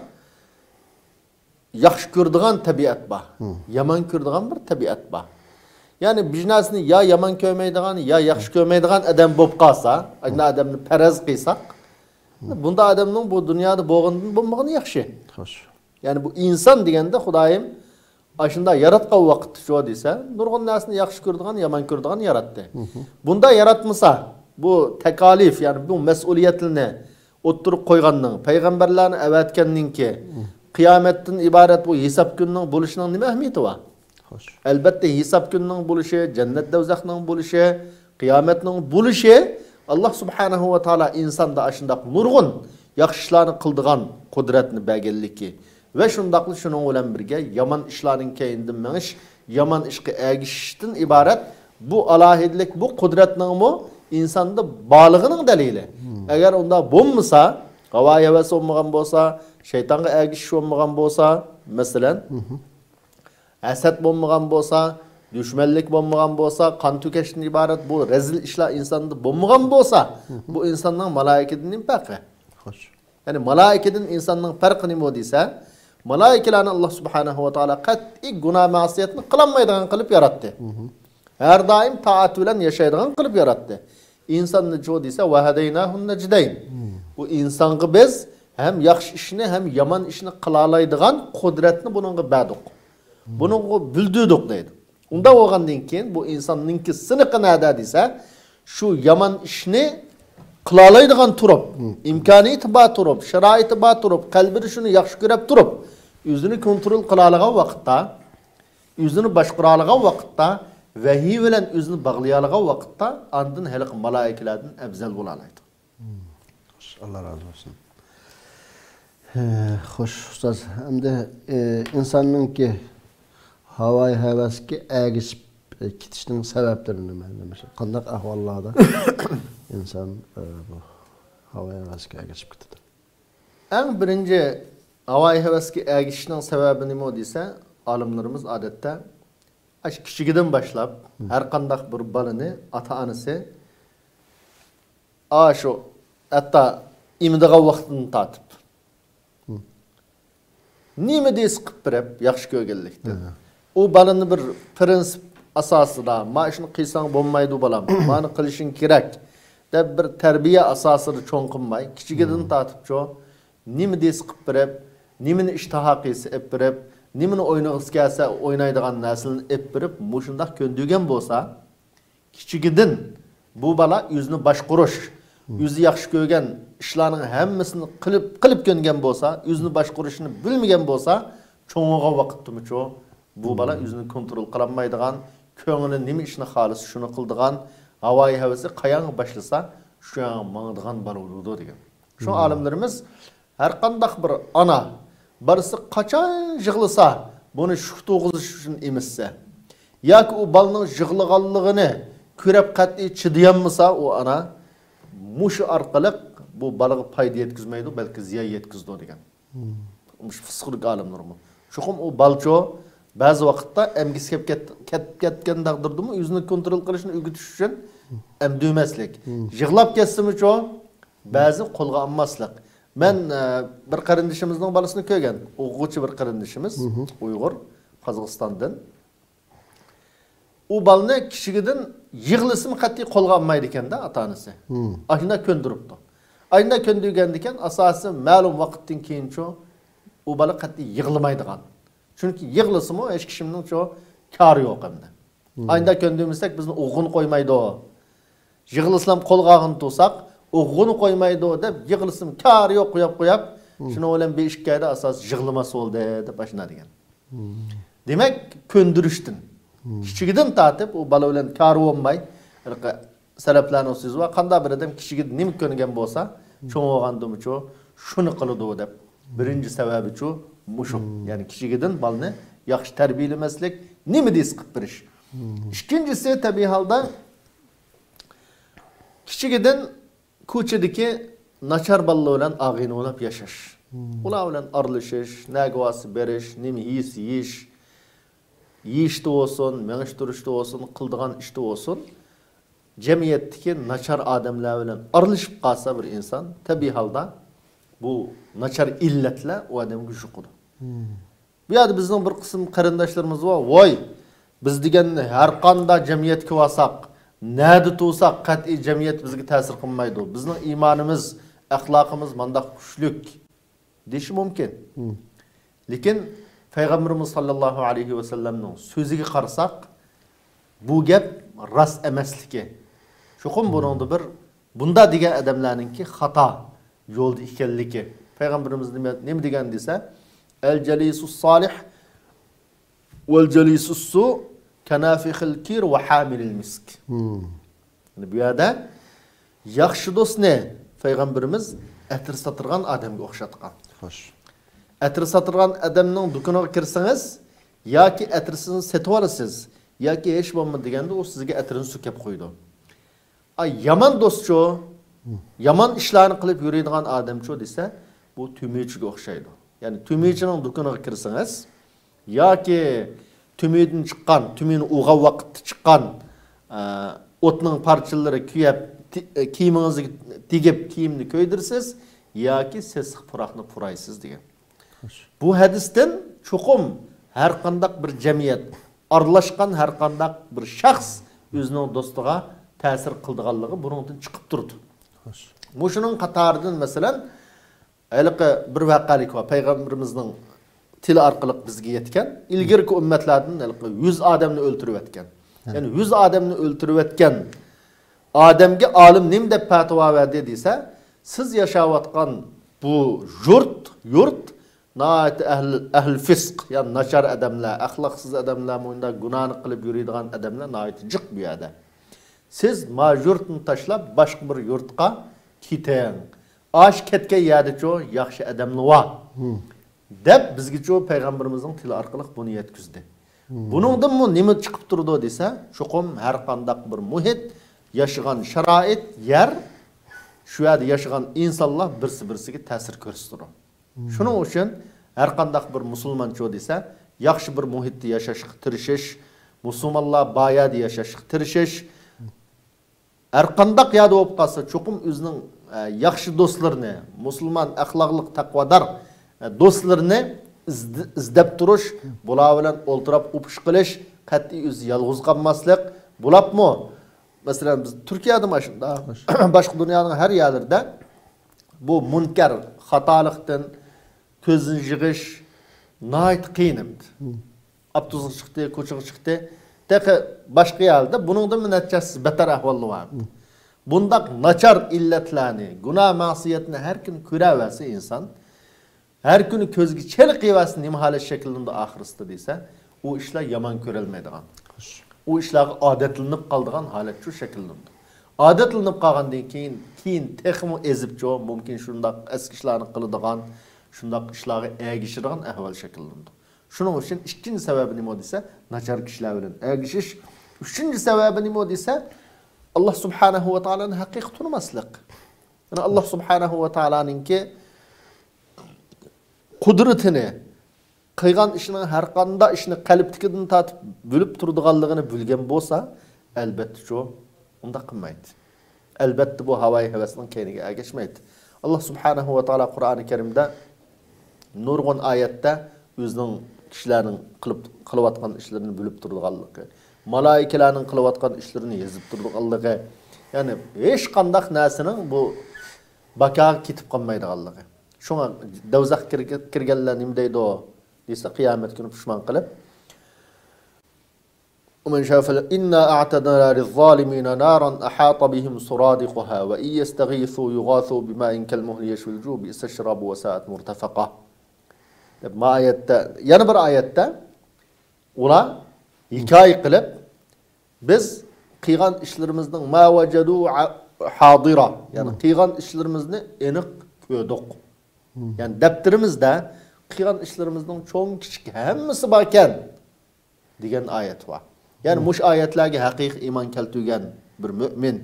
ياخشى كۆرىدىغان تەبىئەت بار، يامان كۆرىدىغان بىر تەبىئەت بار. يەنى بىر نەرسىنى يا يامان كۆرمەيدىغان، يا ياخشى كۆرمەيدىغان ئادەم بولۇپ قالسا، ئاشۇنداق ئادەمنى پەرەز قىلساق، بۇنداق ئادەمنىڭ بۇ دۇنيادا بولغىنىدىن بولمىغىنى ياخشى. خوش. يەنى بۇ ئىنسان دېگەندە خۇدايىم ئاشۇنداق ياراتقان ۋاقىتتىچۇ دېسە، نۇرغۇن نەرسىنى ياخشى كۆرىدىغان، يامان كۆرىدىغان ياراتتى. بۇنداق ياراتمىسا، بۇ تەكالىف، يەنى بۇ مەسئۇلىيەتلىرىنى ئوتتۇرىغا قويغاننىڭ، پەيغەمبەرلەرنى ئەۋەتكەننىڭكى، قىيامەتتىن ئىبارەت بۇ ھېساب كۈننىڭ بولۇشىنىڭ نېمە ئەھمىيىتى بار؟ خوش. ئەلبەتتە، ھېساب كۈننىڭ بولۇشى، جەننەت دوزاخنىڭ بولۇشى، قىيامەتنىڭ بولۇشى، ئاللا سۇبھانەھۇ ۋە تائالا ئىنساندا ئاشۇنداق نۇرغۇن ياخشى ئىشلارنى قىلىدىغان قۇدرەتنى بەرگەنلىكى ۋە شۇنداقلا شۇنىڭ بىلەن بىرگە يامان ئىشلارنىڭ كەينىدىن مېڭىش، يامان ئىشقا ئەگىشىشتىن ئىبارەت بۇ ئالاھىدىلىك، بۇ قۇدرەتنىڭمۇ ئىنساندا بارلىقىنىڭ دەلىلى. ئەگەر ئۇنداق بولمىسا، ھاۋايى ھەۋەس بولمىغان بولسا، شەيتانغا ئەگىشىش بولمىغان بولسا، مەسىلەن، ھەسەت بولمىغان بولسا، دۈشمەنلىك بولمىغان بولسا، قان تۆكۈشتىن ئىبارەت بۇ رەزىل ئىشلار ئىنساندا بولمىغان بولسا، بۇ ئىنساننىڭ مالائىكىدىن نېمە پەرقى؟ خوش. يەنى مالائىكىدىن ئىنساننىڭ پەرقى نېمە دېسە، مالائىكىلارنى ئاللا سۇبھانەھۇ ۋە تائالا قەتئىي گۇناھ مەسىيەتنى قىلالمايدىغان قىلىپ ياراتتى. ھەر دائىم تائەت بىلەن ياشايدىغان قىلىپ ياراتتى. ئىنساننىچۇ دېسە، ۋەھەدەيناھۇن نەجدەين. بۇ ئىنسانغا بىز ھەم ياخشى ئىشنى، ھەم يامان ئىشنى قىلالايدىغان قۇدرەتنى بۇنىڭغا بەردۇق. بۇنىڭغا بىلدۈردۇق دەيدۇ. ئۇنداق بولغاندىن كېيىن بۇ ئىنساننىڭكى سىنىقى نەدە دېسە، شۇ يامان ئىشنى قىلالايدىغان تۇرۇپ، ئىمكانىيىتى بار تۇرۇپ، شارائىتى بار تۇرۇپ، قەلبىدە شۇنى ياخشى كۆرۈپ تۇرۇپ، ئۆزىنى كونترول قىلالىغان ۋاقىتتا، ئۆزىنى باشقۇرالىغان ۋاقىتتا ۋەھىي بىلەن ئۆزىنى باغلىيالىغان ۋاقىتتا ئاندىن ھېلىقى مالائىكىلەردىن ئەۋزەل بولالايدۇ. خوش، ئاللا رازى بولسۇن. ھە، خوش، ئۇستاز. ئەمدى، ئى، ئىنساننىڭكى ھاۋايى ھەۋەسكە ئەگىشىپ، ئى، كېتىشنىڭ سەۋەبلىرى نېمە؟ نېمە، قانداق ئەھۋاللاردا ئىنسان، ئى، بۇ ھاۋايى ھەۋەسكە ئەگىشىپ كېتىدۇ؟ ئەڭ بىرىنچى ھاۋايى ھەۋەسكە ئەگىشىشنىڭ سەۋەبى نېمە دېسە، ئالىملىرىمىز ئادەتتە ئاشۇ كىچىكىدىن باشلاپ، ھەر قانداق بىر بالىنى ئاتا-ئانىسى ئاشۇ ھەتتا ئېمىدىغان ۋاقتىدىن تارتىپ، نېمە دېسە قىلىپ بېرىپ ياخشى كۆرگەنلىكتىن. ئۇ بالىنى بىر پىرىنسىپ ئاساسىدا، ما ئىشنى قىلساڭ بولمايدۇ بالام، مانى قىلىشىڭ كېرەك، دەپ بىر تەربىيە ئاساسىدا چوڭ قىلماي، كىچىكىدىن تارتىپچۇ، نېمە دېسە قىلىپ بېرىپ، نېمىنى ئىشتىھا قىلسا ئېلىپ بېرىپ، نېمىنى ئوينىغۇسى كەلسە ئوينايدىغان نەرسىلەرنى ئېلىپ بېرىپ، مۇشۇنداق كۆندۈرگەن بولسا، كىچىكىدىن بۇ بالا ئۆزىنى باشقۇرۇش، ئۆزى ياخشى كۆرگەن ئىشلارنىڭ ھەممىسىنى قىلىپ، قىلىپ كۆنگەن بولسا، ئۆزىنى باشقۇرۇشنى بىلمىگەن بولسا، چوڭىغان ۋاقىتتىمۇچۇ بۇ بالا ئۆزىنى كونترول قىلالمايدىغان، كۆڭلى نېمە ئىشنى خالىسا شۇنى قىلىدىغان، ھاۋايى ھەۋىسى قاياڭغا باشلىسا شۇ ياڭغا ماڭىدىغان بالا بولىدۇ دېگەن. شۇڭا ئالىملىرىمىز ھەرقانداق بىر ئانا بالىسى قاچان يىغلىسا، بۇنى شۈك تۇغۇزۇش ئۈچۈن ئېمىتسە ياكى ئۇ بالىنىڭ يىغلىغانلىقىنى كۆرۈپ قەتئىي چىدىيالمىسا، ئۇ ئانا مۇشۇ ئارقىلىق بۇ بالىغا پايدا يەتكۈزمەيدۇ، بەلكى زىيان يەتكۈزىدۇ دېگەن. مۇشۇ فىسقىلىك ئالىملىرىمۇ. چوقۇم ئۇ بالىچۇ بەزى ۋاقىتتا ئەمگىسى كەپ كەت-، كەپ كەتكەن تەقدىردىمۇ ئۆزىنى كونترول قىلىشنى ئۆگىتىش ئۈچۈن ئەمدىۋەرمەسلىك. يىغلاپ كەتسىمۇچۇ بەزى قولغا ئالماسلىق. مەن، ئە، بىر قېرىندىشىمىزنىڭ بالىسىنى كۆرگەن. ئوقۇغۇچى بىر قېرىندىشىمىز، ئۇيغۇر، قازاقىستاندىن. ئۇ بالىنى كىچىكىدىن يىغلىسىمۇ قەتئىي قولغا ئالمايدىكەن-دە ئاتا-ئانىسى. ئاشۇنداق كۆندۈرۈپتۇ. ئاشۇنداق كۆندۈرگەندىكەن، ئاساسىي مەلۇم ۋاقىتتىن كېيىنچۇ ئۇ بالا قەتئىي يىغلىمايدىغان. چۈنكى يىغلىسىمۇ ھېچ كىشىمنىڭچۇ كارى يوق ئەمدى. ئاشۇنداق كۆندۈرمىسەك بىزنى ئوغۇغىنى قويمايدۇ. يىغلىسىلام قولغا ئالغىنى تۇرساق، ئوغۇغىنى قويمايدۇ دەپ يىغلىسىمۇ كارى يوق، قوياپ، قوياپ، شۇنىڭ بىلەن بىر ئىككى ئايدا ئاساسىي يىغلىماس بولدى دەپ ئاشۇنداق دېگەن. دېمەك، كۆندۈرۈشتىن. كىچىكىدىن تارتىپ ئۇ بالا بىلەن كارى بولماي، ھېلىقى سەلەپلەرنىڭ سۆزى بار، قانداق بىر ئادەم كىچىكىدىن نېمە كۆنگەن بولسا، چوڭ بولغاندىمۇچۇ شۇنى قىلىدۇ دەپ. بىرىنچى سەۋەبىچۇ مۇشۇ. يەنى كىچىكىدىن بالىنى ياخشى تەربىيەلىمەسلىك، نېمە دېسە قىلىپ بېرىش. ئىككىنچىسى، تەبىئىي ھالدا كىچىكىدىن كوچىدىكى ناچار بالىلار بىلەن ئاغىنە بولۇپ ياشاش. ئۇلار بىلەن ئارىلىشىش، نەگە بارسا بېرىش، نېمە يېسە يېيىش، يېيىشتا بولسۇن، مېڭىشتۇرۇشتا بولسۇن، قىلىدىغان ئىشتا بولسۇن، جەمئىيەتتىكى ناچار ئادەملەر بىلەن ئارىلىشىپ قالسا بىر ئىنسان، تەبىئىي ھالدا بۇ ناچار ئىللەتلەر ئۇ ئادەمگە يۇقىدۇ. بۇ يەردە بىزنىڭ بىر قىسىم قېرىنداشلىرىمىز بار، ۋاي، بىز دېگەن ھەر قانداق جەمئىيەتكە بارساق، نەدە تۇرساق، قەتئىي جەمئىيەت بىزگە تەسىر قىلمايدۇ. بىزنىڭ ئىمانىمىز، ئەخلاقىمىز مانداق كۈچلۈك دېيىشى مۇمكىن. لېكىن پەيغەمبىرىمىز ساللاللاھۇ ئەلەيھى ۋەسەللەمنىڭ سۆزىگە قارىساق، بۇ گەپ راست ئەمەسلىكى. چوقۇم بۇنىڭدا بىر بۇنداق دېگەن ئادەملەرنىڭكى خاتا يولدا ئىكەنلىكى. پەيغەمبىرىمىز نېمە، نېمە دېگەن دېسە، ئەل جەلىسۇس سالىھ ۋەل جەلىسۇس سۇ كەنافىخىل كىر ۋە ھامىلىل مىسك. يەنى بۇ يەردە ياخشى دوستنى پەيغەمبىرىمىز ئەتىر ساتىدىغان ئادەمگە ئوخشاتقان. خوش. ئەتىر ساتىدىغان ئادەمنىڭ دۇكىنىغا كىرسىڭىز، ياكى ئەتىرسىزنى سېتىۋالىسىز، ياكى ھېچ بولمىدى دېگەندە ئۇ سىزگە ئەتىرنى سۈركەپ قويىدۇ. ئاي، يامان دوستچۇ، يامان ئىشلارنى قىلىپ يۈرىدىغان ئادەمچۇ دېسە، بۇ تۆمۈرچىگە ئوخشايدۇ. يەنى تۆمۈرچىنىڭ دۇكىنىغا كىرسىڭىز، ياكى تۆمۈردىن چىققان، تۆمۈرنى ئۇرغان ۋاقىتتا چىققان، ئە، ئوتنىڭ پارچىلىرى كۆيۈپ، تى-، ئە، كىيىمىڭىزگە تېگىپ، كىيىمنى كۆيدۈرىسىز ياكى سېسىق پۇراقنى پۇرايسىز دېگەن. بۇ ھەدىستىن چوقۇم ھەرقانداق بىر جەمئىيەت، ئارىلاشقان ھەرقانداق بىر شەخس ئۆزىنىڭ دوستىغا تەسىر قىلىدىغانلىقى بۇنىڭدىن چىقىپ تۇرىدۇ. خوش. مۇشۇنىڭ قاتارىدىن، مەسىلەن، ھېلىقى بىر ۋەقەلىك بار، پەيغەمبىرىمىزنىڭ تىلى ئارقىلىق بىزگە يەتكەن. ئىلگىرىكى ئۈممەتلەردىن ھېلىقى يۈز ئادەمنى ئۆلتۈرۈۋەتكەن. يەنى يۈز ئادەمنى ئۆلتۈرۈۋەتكەن ئادەمگە ئالىم نېمە دەپ پەتىۋا بەردى دېسە، سىز ياشاۋاتقان بۇ يۇرت، يۇرت ناھايىتى ئەھل، ئەھل فىسق، يەنى ناچار ئادەملەر، ئەخلاقسىز ئادەملەر، مۇنداق گۇناھنى قىلىپ يۈرىدىغان ئادەملەر ناھايىتى جىق بۇ يەردە. سىز ما يۇرتنى تاشلاپ باشقا بىر يۇرتقا كېتىڭ. ئاشۇ كەتكەن يەردىچۇ ياخشى ئادەملەر بار. دەپ بىزگىچۇ پەيغەمبىرىمىزنىڭ تىلى ئارقىلىق بۇنى يەتكۈزدى. بۇنىڭدىنمۇ نېمە چىقىپ تۇرىدۇ دېسە، چوقۇم ھەر قانداق بىر مۇھىت، ياشىغان شارائىت، يەر، شۇ يەردە ياشىغان ئىنسانلار بىرسى-بىرسىگە تەسىر كۆرسىتىدۇ. شۇنىڭ ئۈچۈن ھەر قانداق بىر مۇسۇلمانچۇ دېسە، ياخشى بىر مۇھىتتا ياشاشقا تىرىشىش، مۇسۇلمانلار بار يەردە ياشاشقا تىرىشىش، ھەر قانداق يەردە بولۇپ قالسا، چوقۇم ئۆزىنىڭ، ئە، ياخشى دوستلىرىنى، مۇسۇلمان، ئەخلاقلىق، تەقۋادار، ئە، دوستلىرىنى ئىزد-، ئىزدەپ تۇرۇش، بۇلار بىلەن ئولتۇراپ ئۇپۇش قىلىش، قەتئىي ئۆزى يالغۇز قالماسلىق. بولۇپمۇ، مەسىلەن، بىز تۈركىيەدىمۇ ئاشۇنداق، باشقا دۇنيانىڭ ھەر يەرلىرىدە بۇ مۇنكەر، خاتالىقتىن كۆزىنى يىغىش ناھايىتى قىيىن ئەمدى. ئاپتوبۇسقا چىقتى، كوچىغا چىقتى. تېخى باشقا يەردە بۇنىڭدىنمۇ نەچچە ھەسسە بەتتەر ئەھۋاللار بار. بۇنداق ناچار ئىللەتلەرنى، گۇناھ مەسىيەتنى ھەر كۈنى كۆرەۋەرسە ئىنسان، ھەر كۈنى كۆزگە چېلىقىۋەرسە نېمە ھالەت شەكىللىنىدۇ ئاخىرسىدا دېسە، ئۇ ئىشلار يامان كۆرەلمەيدىغان، ئۇ ئىشلارغا ئادەتلىنىپ قالىدىغان ھالەت شۇ شەكىللىنىدۇ. ئادەتلىنىپ قالغاندىن كېيىن، كېيىن تېخىمۇ ئېزىپچۇ، مۇمكىن شۇنداق ئەسكى ئىشلارنى قىلىدىغان، شۇنداق ئىشلارغا ئەگىشىدىغان ئەھۋال شەكىللىنىدۇ. شۇنىڭ ئۈچۈن ئىككىنچى سەۋەبى نېمە دېسە، ناچار كىشىلەر بىلەن ئەگىشىش. ئۈچىنچى سەۋەبى نېمە دېسە، ئاللا سۇبھانەھۇ ۋە تائالانى ھەقىقىي تونۇماسلىق. يەنى ئاللا سۇبھانەھۇ ۋە تائالانىڭكى قۇدرىتىنى، قىلغان ئىشىنىڭ ھەر قانداق ئىشنى قەلبتىكىدىن تارتىپ بىلىپ تۇرىدىغانلىقىنى بىلگەن بولسا، ئەلبەتتىچۇ، ئۇنداق قىلمايتتى. ئەلبەتتە، بۇ ھاۋايى ھەۋەسنىڭ كەينىگە ئەگەشمەيتتى. ئاللا سۇبھانەھۇ ۋە تائالا قۇرئانى كەرىمدە نۇرغۇن ئايەتتە ئۆزىنىڭ كىشىلەرنىڭ قىلىپ، قىلىۋاتقان ئىشلىرىنى بىلىپ تۇرىدىغانلىقى، مالائىكىلەرنىڭ قىلىۋاتقان ئىشلىرىنى يېزىپ تۇرىدىغانلىقى، يەنى ھېچقانداق نەرسىنىڭ بۇ باكاغا كېتىپ قالمايدىغانلىقى. شۇڭا دوزاخقا كىرگە-، كىرگەنلەر نېمە دەيدۇ دېسە، قىيامەت كۈنى پۇشمان قىلىپ، ومن شاء فل-، إنا أعتدنا للظالمين نارا أحاط بهم سرادقها وإن يستغيثوا يغاثوا بماء كالمهل يشوي الوجوه بئس الشراب وساءت مرتفقا. دەپ، ما ئايەتتە، يەنە بىر ئايەتتە ئۇلار ھېكايە قىلىپ، بىز قىلغان ئىشلىرىمىزنىڭ ما وجدوا حاضرا، يەنى قىلغان ئىشلىرىمىزنى ئېنىق كۆردۇق. يەنى دەپتىرىمىزدە قىلغان ئىشلىرىمىزنىڭ چوڭ كىچىك ھەممىسى باركەن. دېگەن ئايەت بار. يەنى مۇشۇ ئايەتلەرگە ھەقىقىي ئىمان كەلتۈرگەن بىر مۆمىن،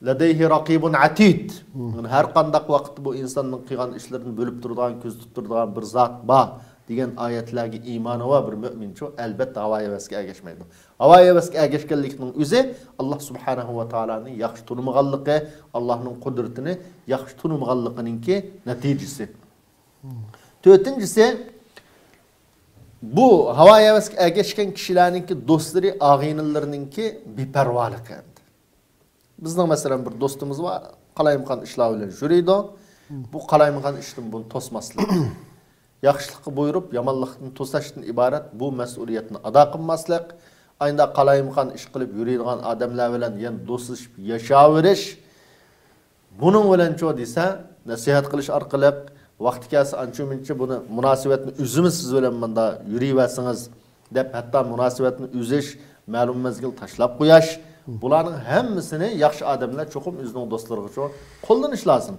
لديه رقيب عتيد. يەنى ھەر قانداق ۋاقىتتا بۇ ئىنساننىڭ قىلغان ئىشلىرىنى بىلىپ تۇرىدىغان، كۆزىتىپ تۇرىدىغان بىر زات بار دېگەن ئايەتلەرگە ئىمانى بار بىر مۆمىنچۇ، ئەلبەتتە ھاۋا ھەۋەسكە ئەگەشمەيدۇ. ھاۋا ھەۋەسكە ئەگەشكەنلىكنىڭ ئۆزى ئاللا سۇبھانەھۇ ۋە تائالانى ياخشى تونۇمىغانلىقى، ئاللانىڭ قۇدرىتىنى ياخشى تونۇمىغانلىقىنىڭكى نەتىجىسى. تۆتىنچىسى، بۇ ھاۋا ھەۋەسكە ئەگەشكەن كىشىلەرنىڭكى دوستلىرى، ئاغىنىلىرىنىڭكى بىپەرۋالىقى ئەمدى. بىزنىڭ، مەسىلەن، بىر دوستىمىز بار، قالايمىقان ئىشلار بىلەن يۈرىدۇ. بۇ قالايمىقان ئىشتىن بۇنى توسماسلىق. ياخشىلىققا بۇيرۇپ، يامانلىقتىن توساشتىن ئىبارەت بۇ مەسئۇلىيەتنى ئادا قىلماسلىق. ئاينىدا قالايمىقان ئىش قىلىپ يۈرىدىغان ئادەملەر بىلەن يەنە دوستلىشىپ ياشاۋېرىش. بۇنىڭ بىلەنچۇ دېسە، نەسىھەت قىلىش ئارقىلىق، ۋاقتى كەلسە ئانچە-مۇنچە بۇنى، مۇناسىۋەتنى ئۈزىمىز سىز بىلەن مۇندا يۈرۈۋەرسىڭىز، دەپ ھەتتا مۇناسىۋەتنى ئۈزۈش، مەلۇم مەزگىل تاشلاپ قوياش، بۇلارنىڭ ھەممىسىنى ياخشى ئادەملەر چوقۇم ئۆزىنىڭ دوستلىرىغىچۇ قوللىنىش لازىم.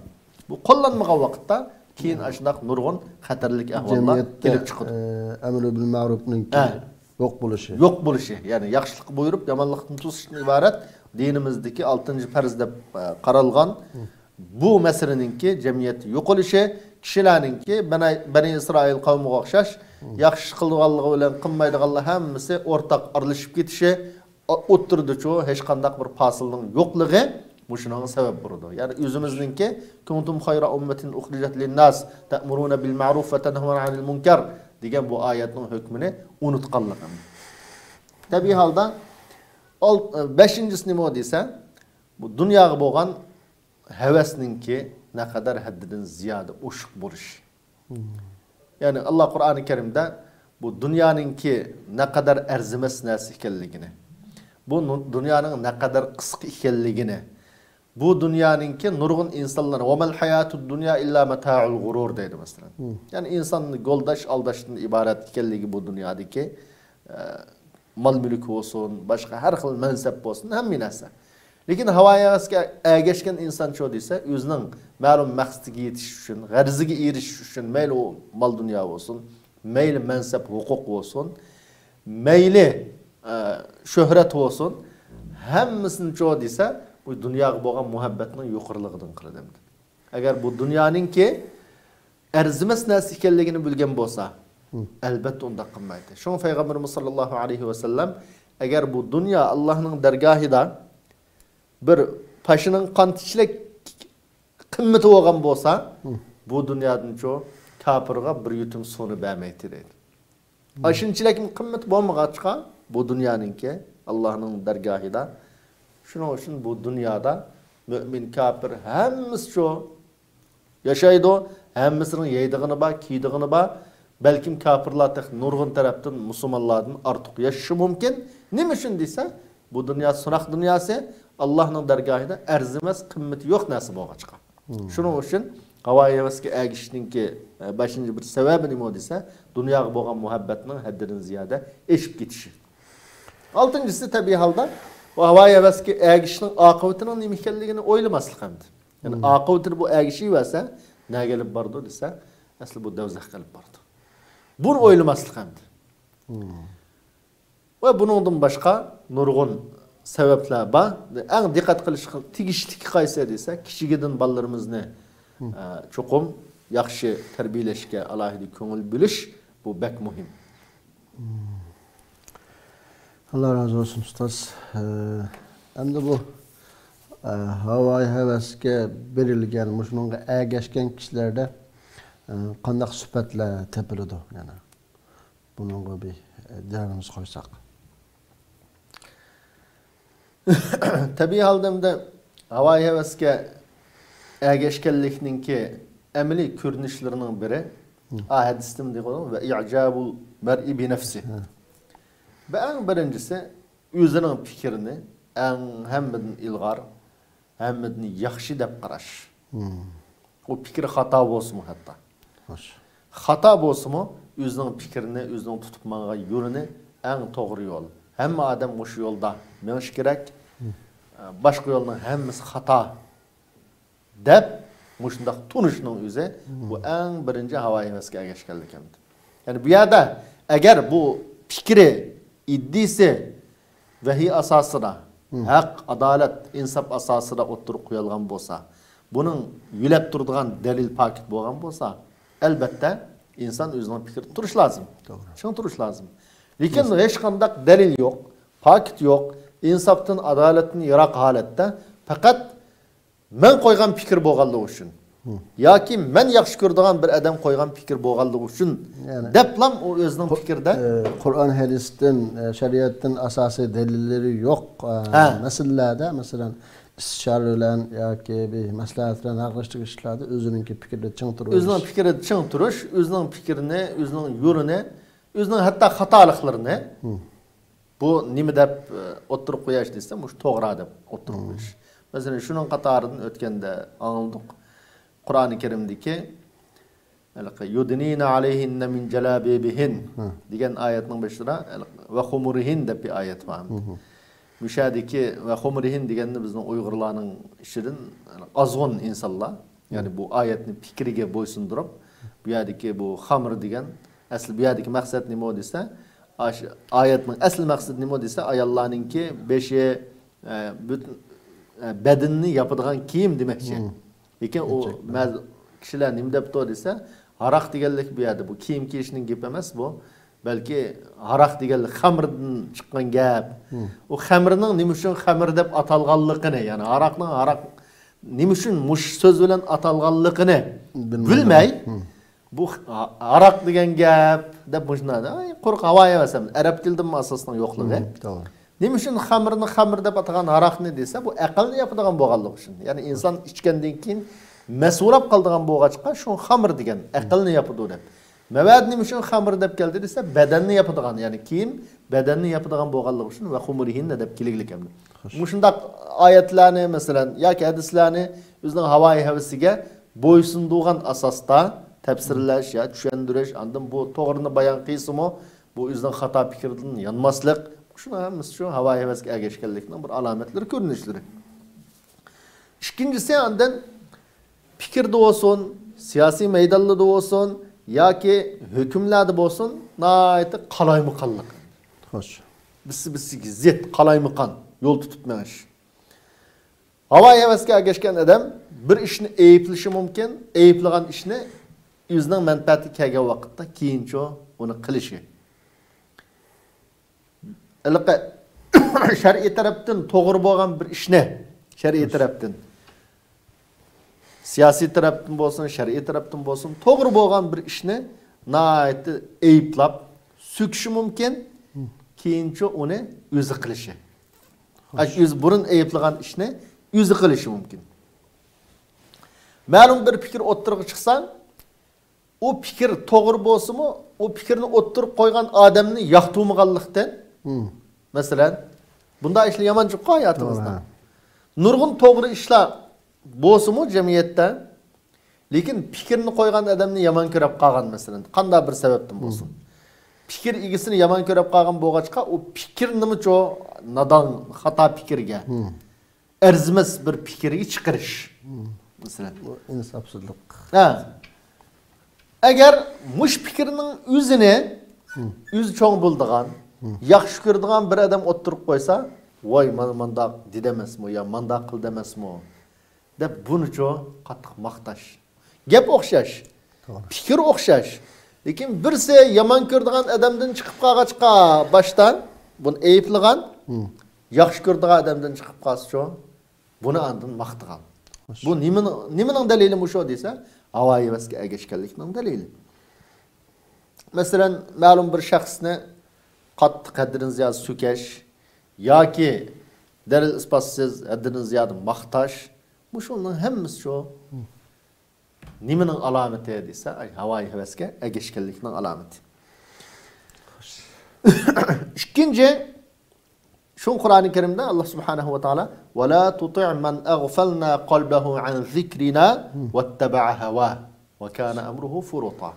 بۇ قوللانمىغان ۋاقىتتا كېيىن ئاشۇنداق نۇرغۇن خەتەرلىك ئەھۋاللار جەمئىيەتتە، كېلىپ چىقىدۇ. ئە، ئەمرى بىل مەرۇپنىڭكى ھە. يوق بولۇشى. يوق بولۇشى، يەنى ياخشىلىققا بۇيرۇپ، يامانلىقتىن توسۇشتىن ئىبارەت دىنىمىزدىكى ئالتىنچى پەرز دەپ، ئە، قارالغان بۇ مەسىلىنىڭكى جەمئىيەتتە يوقىلىشى، كىشىلەرنىڭكى بەنە-، بەنى ئىسرائىل قەۋمىگە ئوخشاش ياخشى قىلىدىغانلىقى بىلەن قىلمايدىغانلار ھەممىسى ئورتاق ئارىلىشىپ كېتىشى، ئوتتۇرىدىچۇ ھېچقانداق بىر پاسىلنىڭ يوقلۇقى مۇشۇنىڭغا سەۋەب بولىدۇ. يەنى ئۆزىمىزنىڭكى كنتم خير أمة أخرجت للناس تأمرون بالمعروف وتنهون عن المنكر دېگەن بۇ ئايەتنىڭ ھۆكمىنى ئۇنتقانلىقىم. تەبىئىي ھالدا ئال-، بەشىنچىسى نېمە دېسە، بۇ دۇنياغا بولغان ھەۋەسنىڭكى نەقەدەر ھەددىدىن زىيادە ئوشۇق بولۇشى. يەنى، ئاللا قۇرئانى كەرىمدە بۇ دۇنيانىڭكى نەقەدەر ئەرزىمەس نەرسە ئىكەنلىكىنى، بۇ نۇ-، دۇنيانىڭ نەقەدەر قىسقا ئىكەنلىكىنى، بۇ دۇنيانىڭكى نۇرغۇن ئىنسانلار، وما الحياة الدنيا إلا متاع الغرور دەيدۇ، مەسىلەن. يەنى، ئىنساننى گولداش، ئالداشتىن ئىبارەت ئىكەنلىكى بۇ دۇنيادىكى، ئە، مال-مۈلۈك بولسۇن، باشقا ھەر خىل مەنسەپ بولسۇن، ھەممە نەرسە. لېكىن ھاۋا ھەۋەسكە ئەگەشكەن ئىنسانچۇ دېسە، ئۆزىنىڭ مەلۇم مەقسىتىگە يېتىش ئۈچۈن، غەرىزىگە ئېرىشىش ئۈچۈن، مەيلى ئۇ مال-دۇنيا بولسۇن، مەيلى مەنسەپ-ھوقۇق بولسۇن، مەيلى، ئە، شۆھرەت بولسۇن، ھەممىسىنىچۇ دېسە، بۇ دۇنياغا بولغان مۇھەببەتنىڭ يۇقىرىلىقىدىن قىلىدۇ. ئەگەر بۇ دۇنيانىڭكى ئەرزىمەس نەرسە ئىكەنلىكىنى بىلگەن بولسا، ئەلبەتتە ئۇنداق قىلمايتتى. شۇڭا پەيغەمبىرىمىز ساللاللاھۇ ئەلەيھى ۋەسەللەم، ئەگەر بۇ دۇنيا ئاللاھنىڭ دەرگاھىدا بىر پاشىنىڭ قانتىچىلىك قىممىتى بولغان بولسا، بۇ دۇنيادىنچۇ كاپىرغا بىر يۇتۇم سۇنى بەرمەيتتى دەيدۇ. ئاشۇنچىلىكمۇ قىممىتى بولمىغاچقا، بۇ دۇنيانىڭكى ئاللاھنىڭ دەرگاھىدا. شۇنىڭ ئۈچۈن بۇ دۇنيادا مۆمىن، كاپىر ھەممىسىچۇ ياشايدۇ، ھەممىسىنىڭ يەيدىغىنى بار، كىيىدىغىنى بار. بەلكىم كاپىرلار تېخى نۇرغۇن تەرەپتىن مۇسۇلمانلاردىن ئارتۇق ياشىشى مۇمكىن. نېمە ئۈچۈن دېسە، بۇ دۇنيا سىناق دۇنياسى، ئاللاھنىڭ دەرگاھىدا ئەرزىمەس، قىممىتى يوق نەرسە بولغاچقا. شۇنىڭ ئۈچۈن ھاۋايى ھەۋەسكە ئەگىشىشنىڭكى، ئە، بەشىنچى بىر سەۋەبى نېمە دېسە، دۇنياغا بولغان مۇھەببەتنىڭ ھەددىدىن زىيادە ئېشىپ كېتىشى. ئالتىنچىسى، تەبىئىي ھالدا بۇ ھاۋايى ھەۋەسكە ئەگىشىشنىڭ ئاقىۋىتىنىڭ نېمە ئىكەنلىكىنى ئويلىماسلىق ئەمدى. يەنى ئاقىۋىتىنى بۇ ئەگىشىۋەرسە، نەگە ئېلىپ بارىدۇ دېسە، ئەسلى بۇ دوزاخقا ئېلىپ بارىدۇ. بۇنى ئويلىماسلىق ئەمدى. ۋە بۇنىڭدىن باشقا نۇرغۇن سەۋەبلەر بار. ئەڭ دىققەت قىلىشقا تېگىشلىكى قايسى دېسە، كىچىكىدىن بالىلىرىمىزنى، ئە، چوقۇم ياخشى تەربىيەلەشكە ئالاھىدە كۆڭۈل بۆلۈش، بۇ بەك مۇھىم. ئاللا رازى بولسۇن ئۇستاز. ئە، ئەمدى بۇ، ئە، ھاۋايى ھەۋەسكە بېرىلگەن، مۇشۇنىڭغا ئەگەشكەن كىشىلەردە، ئە، قانداق سۈپەتلەر تېپىلىدۇ؟ يەنە بۇنىڭغا بىر، ئە، دىياگنوز قويساق. تەبىئىي ھالدا ئەمدى ھاۋايى ھەۋەسكە ئەگەشكەنلىكنىڭكى ئەمەلىي كۆرۈنۈشلىرىنىڭ بىرى، ئا ھەدىستىمۇ دېگەن ۋە ئىجابۇل مەرئى بىنەفسى. بۇ ئەڭ بىرىنچىسى، ئۆزىنىڭ پىكرىنى ئەڭ ھەممىدىن ئىلغار، ھەممىدىن ياخشى دەپ قاراش. ئۇ پىكرى خاتا بولسىمۇ ھەتتا. خاتا بولسىمۇ، ئۆزىنىڭ پىكرىنى، ئۆزىنىڭ تۇتۇپ ماڭغان يولىنى ئەڭ توغرا يول. ھەممە ئادەم مۇشۇ يولدا مېڭىشى كېرەك. باشقا يولنىڭ ھەممىسى خاتا دەپ مۇشۇنداق تونۇشنىڭ ئۆزى، بۇ ئەڭ بىرىنچى ھاۋايى ھەۋەسكە ئەگەشكەنلىك ئەمدى. يەنى بۇ يەردە ئەگەر بۇ پىكرى، ئىدىيىسى، ۋەھىي ئاساسىدا، ھەق، ئادالەت، ئىنساپ ئاساسىدا ئوتتۇرىغا قويۇلغان بولسا، بۇنىڭ يۆلەپ تۇرىدىغان دەلىل، پاكىت بولغان بولسا، ئەلبەتتە، ئىنسان ئۆزىنىڭ پىكرىدە تۇرۇشى لازىم. چىڭ تۇرۇشى لازىم. لېكىن ھېچقانداق دەلىل يوق، پاكىت يوق، ئىنساپتىن، ئادالەتتىن يىراق ھالەتتە پەقەت مەن قويغان پىكىر بولغانلىقى ئۈچۈن ياكى مەن ياخشى كۆرىدىغان بىر ئادەم قويغان پىكىر بولغانلىقى ئۈچۈن دەپلا ئۇ ئۆزىنىڭ پىكرىدە، قۇرئان ھەدىستىن، شەرىئەتتىن ئاساسىي دەلىللىرى يوق مەسىلىلەردە، مەسىلەن، ئىستىشارە بىلەن ياكى بىر مەسلىھەت بىلەن ھەل قىلىشتىكى ئىشلاردا ئۆزىنىڭكى پىكرىدە چىڭ تۇرۇش. ئۆزىنىڭ پىكرىدە چىڭ تۇرۇش، ئۆزىنىڭ پىكرىنى، ئۆزىنىڭ يولىنى، ئۆزىنىڭ ھەتتا خاتالىقلىرىنى بۇ نېمە دەپ، ئە، ئوتتۇرىغا قوياش دېسە، مۇشۇ توغرا دەپ ئوتتۇرىغا قويۇش. مەسىلەن، شۇنىڭ قاتارىدىن ئۆتكەندە ئاڭلىدۇق. قۇرئانى كەرىمدىكى ھېلىقى «يۇدنىنە ئەلەيھىننە مىن جەلابىبىھىن» دېگەن ئايەتنىڭ بېشىدا ھېلىقى «ۋە خۇمۇرىھىن» دەپ بىر ئايەت بار. مۇشۇ يەردىكى «ۋە خۇمۇرىھىن» دېگەننى بىزنىڭ ئۇيغۇرلارنىڭ ئىچىدىن ئازغۇن ئىنسانلار، يەنى بۇ ئايەتنى پىكرىگە بويسۇندۇرۇپ، بۇ يەردىكى بۇ خامىر دېگەن، ئەسلى بۇ يەردىكى مەقسەت نېمە دېسە، ئاش-، ئايەتنىڭ ئەسلى مەقسىتى نېمە دېسە، ئاياللارنىڭكى بېشى، ئە، پۈتۈن، ئە، بەدىنىنى ياپىدىغان كىيىم دېمەكچى. لېكىن ئۇ مەز-، كىشىلەر نېمە دەپتۇ دېسە، ھاراق دېگەنلىك بۇ يەردە بۇ كىيىم كىيىشنىڭ گېپى ئەمەس بۇ. بەلكى ھاراق دېگەنلىك خەمىردىن چىققان گەپ. ئۇ خەمىرنىڭ نېمە ئۈچۈن خەمىر دەپ ئاتالغانلىقىنى، يەنى ھاراقنىڭ ھاراق نېمە ئۈچۈن مۇشۇ سۆز بىلەن ئاتالغانلىقىنى بىلمەي، بۇ ھاراق دېگەن گەپ دەپ مۇشۇنداق، ئاي، قۇرۇق ھاۋايى ئەمەس، ئەرەب تىلىدىمۇ ئاساسنىڭ يوقلۇقى. نېمە ئۈچۈن خەمىرنى خەمىر دەپ ئاتىغان، ھاراقنى دېسە، بۇ ئەقىلنى ياپىدىغان بولغانلىقى ئۈچۈن. يەنى ئىنسان ئىچكەندىن كېيىن مەسۇراپ قالىدىغان بولغاچقا، شۇ خەمىر دېگەن، ئەقىلنى ياپىدۇ دەپ. مەۋەدى نېمە ئۈچۈن خەمىر دەپ كەلدى دېسە، بەدەننى ياپىدىغان، يەنى كىيىم بەدەننى ياپىدىغان بولغانلىقى ئۈچۈن ۋە خۇمۇرىھىننە دەپ كېلگىلىك ئەمدى. مۇشۇنداق ئايەتلەرنى، مەسىلەن، ياكى ھەدىسلەرنى ئۆزىنىڭ ھاۋايى ھەۋىسىگە بويسۇندۇرغان ئاساستا تەپسىرلەش يا چۈشەندۈرۈش، ئاندىن بۇ توغرىنى بايان قىلسىمۇ، بۇ ئۆزىنىڭ خاتا پىكرىدىن يانماسلىق، شۇنىڭ ھەممىسى شۇ ھاۋايى ھەۋەسكە ئەگەشكەنلىكنىڭ بىر ئالامەتلىرى، كۆرۈنۈشلىرى. ئىككىنچىسى، ئاندىن پىكىردە بولسۇن، سىياسىي مەيدانلىرىدا بولسۇن ياكى ھۆكۈملەردە بولسۇن، ناھايىتى قالايمىقانلىق. خوش. بىرسى بىرسىگە زىت، قالايمىقان يول تۇتۇپ مېڭىش. ھاۋايى ھەۋەسكە ئەگەشكەن ئادەم بىر ئىشنى ئەيىبلىشى مۇمكىن، ئەيىبلىگەن ئىشنى ئۆزىنىڭ مەنپەئەتىگە كەلگەن ۋاقىتتا كېيىنچە ئۇنى قىلىشى. ھېلىقى شەرئىي تەرەپتىن توغرا بولغان بىر ئىشنى، شەرئىي تەرەپتىن، سىياسىي تەرەپتىن بولسۇن، شەرئىي تەرەپتىن بولسۇن، توغرا بولغان بىر ئىشنى ناھايىتى ئەيىبلاپ، سۆكۈشى مۇمكىن، كېيىنچە ئۇنى ئۆزى قىلىشى. ئاشۇ ئۆزى بۇرۇن ئەيىبلىگەن ئىشنى ئۆزى قىلىشى مۇمكىن. مەلۇم بىر پىكىر ئوتتۇرىغا چىقسا، ئۇ پىكىر توغرا بولسىمۇ، ئۇ پىكىرنى ئوتتۇرىغا قويغان ئادەمنى ياقتۇرمىغانلىقتىن، مم. مەسىلەن، بۇنداق ئىشلار يامانچۇققا ھاياتىمىزدا. توغرا. نۇرغۇن توغرا ئىشلار بولسىمۇ جەمئىيەتتە، لېكىن پىكىرنى قويغان ئادەمنى يامان كۆرۈپ قالغان، مەسىلەن، قانداق بىر سەۋەبتىن بولسۇن. مم. پىكىر ئىگىسىنى يامان كۆرۈپ قالغان بولغاچقا، ئۇ پىكىرنىمۇچۇ نادان، خاتا پىكىرگە، مم. ئەرزىمەس بىر پىكىرگە چىقىرىش. مم. مەسىلەن. بۇ ئىنساپسىزلىق. ھە. ئەگەر مۇشۇ پىكىرنىڭ ئۆزىنى، مم. ئۆزى چوڭ بولىدىغان، مم. ياخشى كۆرىدىغان بىر ئادەم ئوتتۇرىغا قويسا، ۋاي، مانا مانداق دېدى ئەمەسمۇ يا مانداق قىلدى ئەمەسمۇ؟ دەپ بۇنىچۇ قاتتىق ماختاش. گەپ ئوخشاش. توغرا. پىكىر ئوخشاش. لېكىن بىرسى يامان كۆرىدىغان ئادەمدىن چىقىپ قالغاچقا باشتا بۇنى ئەيىبلىغان، مم. ياخشى كۆرىدىغان ئادەمدىن چىقىپ قالسىچۇ، بۇنى ئاندىن ماختىغان. خوش. بۇ نېمىنىڭ، نېمىنىڭ دەلىلى مۇشۇ دېسە، ھاۋا-ھەۋەسكە ئەگەشكەنلىكنىڭ دەلىلى. مەسىلەن، مەلۇم بىر شەخسنى قاتتىق ھەددىدىن زىيادە سۆكەش ياكى دەلىل-ئىسپاتسىز ھەددىدىن زىيادە ماختاش، مۇشۇنىڭ ھەممىسى شۇ. نېمىنىڭ ئالامىتى دېسە، ئاي، ھاۋايى ھەۋەسكە ئەگەشكەنلىكنىڭ ئالامىتى. ئىككىنچى، شۇ قۇرئانى كەرىمدە ئاللا سۇبھانەھۇ ۋە تائالا، «ولا تطع من أغفلنا قلبه عن ذكرنا واتبع هواه وكان أمره فرطا.»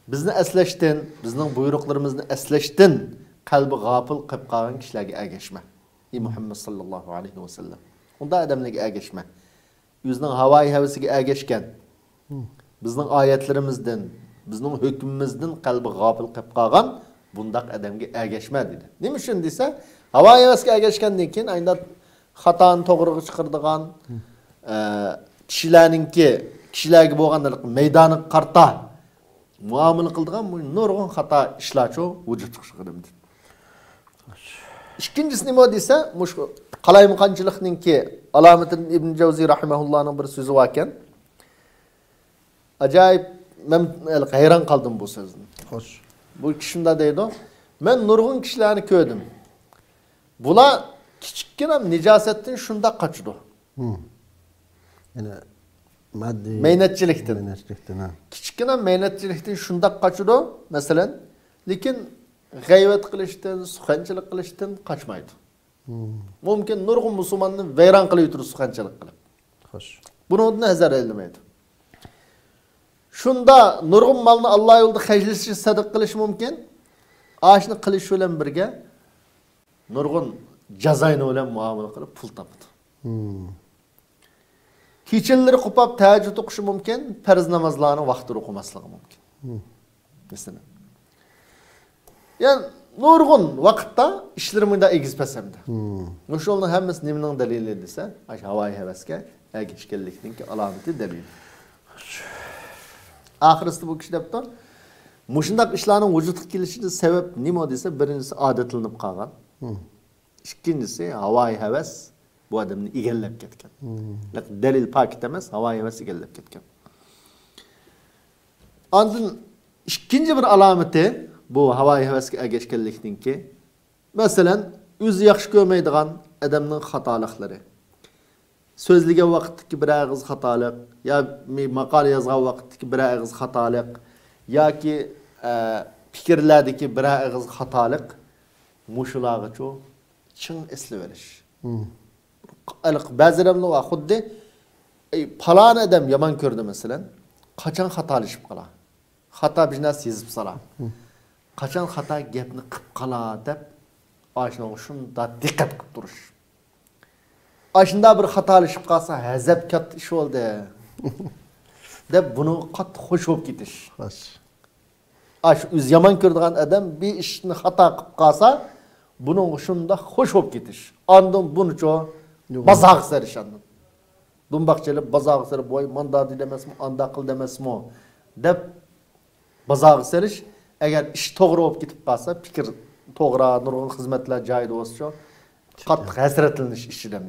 بىزنى ئەسلەشتىن، بىزنىڭ بۇيرۇقلىرىمىزنى ئەسلەشتىن قەلبى غاپىل قېلىپ قالغان كىشىلەرگە ئەگەشمە. ئى مۇھەممەد ساللاللاھۇ ئەلەيھى ۋەسەللەم. ئۇنداق ئادەملەرگە ئەگەشمە. ئۆزىنىڭ ھاۋايى ھەۋىسىگە ئەگەشكەن، بىزنىڭ ئايەتلىرىمىزدىن، بىزنىڭ ھۆكمىمىزدىن قەلبى غاپىل قېلىپ قالغان بۇنداق ئادەمگە ئەگەشمە دېدى. نېمە ئۈچۈن دېسە، ھاۋايى ھەۋەسكە ئەگەشكەندىن كېيىن ئاينىدا خاتانى توغرىغا چىقىرىدىغان، ئە، كىشىلەرنىڭكى، كىشىلەرگە بولغان مەيدانىغا قارىتا مۇئامىلە قىلىدىغان بۇ نۇرغۇن خاتا ئىشلارچۇ ۋۇجۇدقا چىقىدۇ. ئىككىنچىسى نېمە دېسە، مۇشۇ قالايمىقانچىلىقنىڭكى ئالامىتىدىن ئىبن جەۋزى رەھىمەھۇللانىڭ بىر سۆزى باركەن. ئاجايىپ، مەن ھەيران قالدىم بۇ سۆزدىن. خوش. بۇ كىشى شۇنداق دەيدۇ، مەن نۇرغۇن كىشىلەرنى كۆردۈم. بۇلار كىچىككىنە نىجاسەتتىن شۇنداق قاچىدۇ. مم. يەنى ماددىي مەينەتچىلىكتىن. مەينەتچىلىكتىن، ھە. كىچىككىنە مەينەتچىلىكتىن شۇنداق قاچىدۇ، مەسىلەن، لېكىن غەيۋەت قىلىشتىن، سۇخەنچىلىك قىلىشتىن قاچمايدۇ. مم. مۇمكىن نۇرغۇن مۇسۇلماننى ۋەيران قىلىۋېتىدۇ سۇخەنچىلىك قىلىپ. خوش. بۇنىڭدىن ھەزەر ئەيلىمەيدۇ. شۇندا نۇرغۇن مالنى ئاللا يولىدا خەجلىشى، سەدىقە قىلىشى مۇمكىن. ئاشۇنى قىلىش بىلەن بىرگە نۇرغۇن جازاينى بىلەن مۇئامىلە قىلىپ پۇل تاپىدۇ. مم. كېچىلىرى قوپاپ تەھەججۇد ئوقۇشى مۇمكىن، پەرز نامازلارنى ۋاقتىدا ئوقۇماسلىقى مۇمكىن. مم. مەسىلەن. يەنى نۇرغۇن ۋاقىتتا ئىشلىرى مۇنداق ئېگىز پەس ھەمدە. مم. مۇشۇلارنىڭ ھەممىسى نېمىنىڭ دەلىلى دېسە، ئاشۇ ھاۋايى ھەۋەسكە ئەگەشكەنلىكنىڭكى ئالامىتى، دەلىلى. ئاخىرسىدا بۇ كىشى دەپتۇ، مۇشۇنداق ئىشلارنىڭ ۋۇجۇدقا كېلىشىدە سەۋەب نېمە دېسە، بىرىنچىسى ئادەتلىنىپ قالغان. مم. ئىككىنچىسى، ھاۋايى ھەۋەس بۇ ئادەمنى ئىگىلەپ كەتكەن. مم. دەلىل پاكىت ئەمەس، ھاۋايى ھەۋەس ئىگىلەپ كەتكەن. ئاندىن ئىككىنچى بىر ئالامىتى، بۇ ھاۋايى ھەۋەسكە ئەگەشكەنلىكنىڭكى، مەسىلەن، ئۆزى ياخشى كۆرمەيدىغان ئادەمنىڭ خاتالىقلىرى. سۆزلىگەن ۋاقىتتىكى بىرەر ئېغىز خاتالىق، يا مى-، ماقالە يازغان ۋاقىتتىكى بىرەر ئېغىز خاتالىق، ياكى، ئە، پىكىرلەردىكى بىرەر ئېغىز خاتالىق، مۇشۇلارغىچۇ چىڭ ئەسلىۋېلىش. مم. ھېلىقى بەزى ئادەملەر بار، خۇددى، ئەي، پالان ئادەم يامان كۆردى، مەسىلەن، قاچان خاتالىشىپ قالا، خاتا بىر نەرسە يېزىپ سالا، مم. قاچان خاتا گەپنى قىپ قالا دەپ، ئاشۇنىڭغا شۇنداق دىققەت قىپ تۇرۇش. ئاشۇنداق بىر خاتالىشىپ قالسا، ھەزەپ كاتتا ئىش بولدى دەپ، بۇنىڭغا قاتتىق خوش بولۇپ كېتىش. خوش. ئاشۇ ئۆزى يامان كۆرىدىغان ئادەم بىر ئىشنى خاتا قىپ قالسا، بۇنىڭغا شۇنداق خوش بولۇپ كېتىش. ئاندىن بۇنىچۇ يوق. بازارغا سېلىش ئاندىن. دۇمباق چېلىپ، بازارغا سېلىپ، ۋاي، ماندا دېدى ئەمەسمۇ، ئاندا قىلدى ئەمەسمۇ دەپ بازارغا سېلىش. ئەگەر ئىش توغرا بولۇپ كېتىپ قالسا، پىكىر توغرا، نۇرغۇن خىزمەتلەر جايىدا بولسىچۇ، قاتتىق ھەسرەتلىنىش ئىچىدە.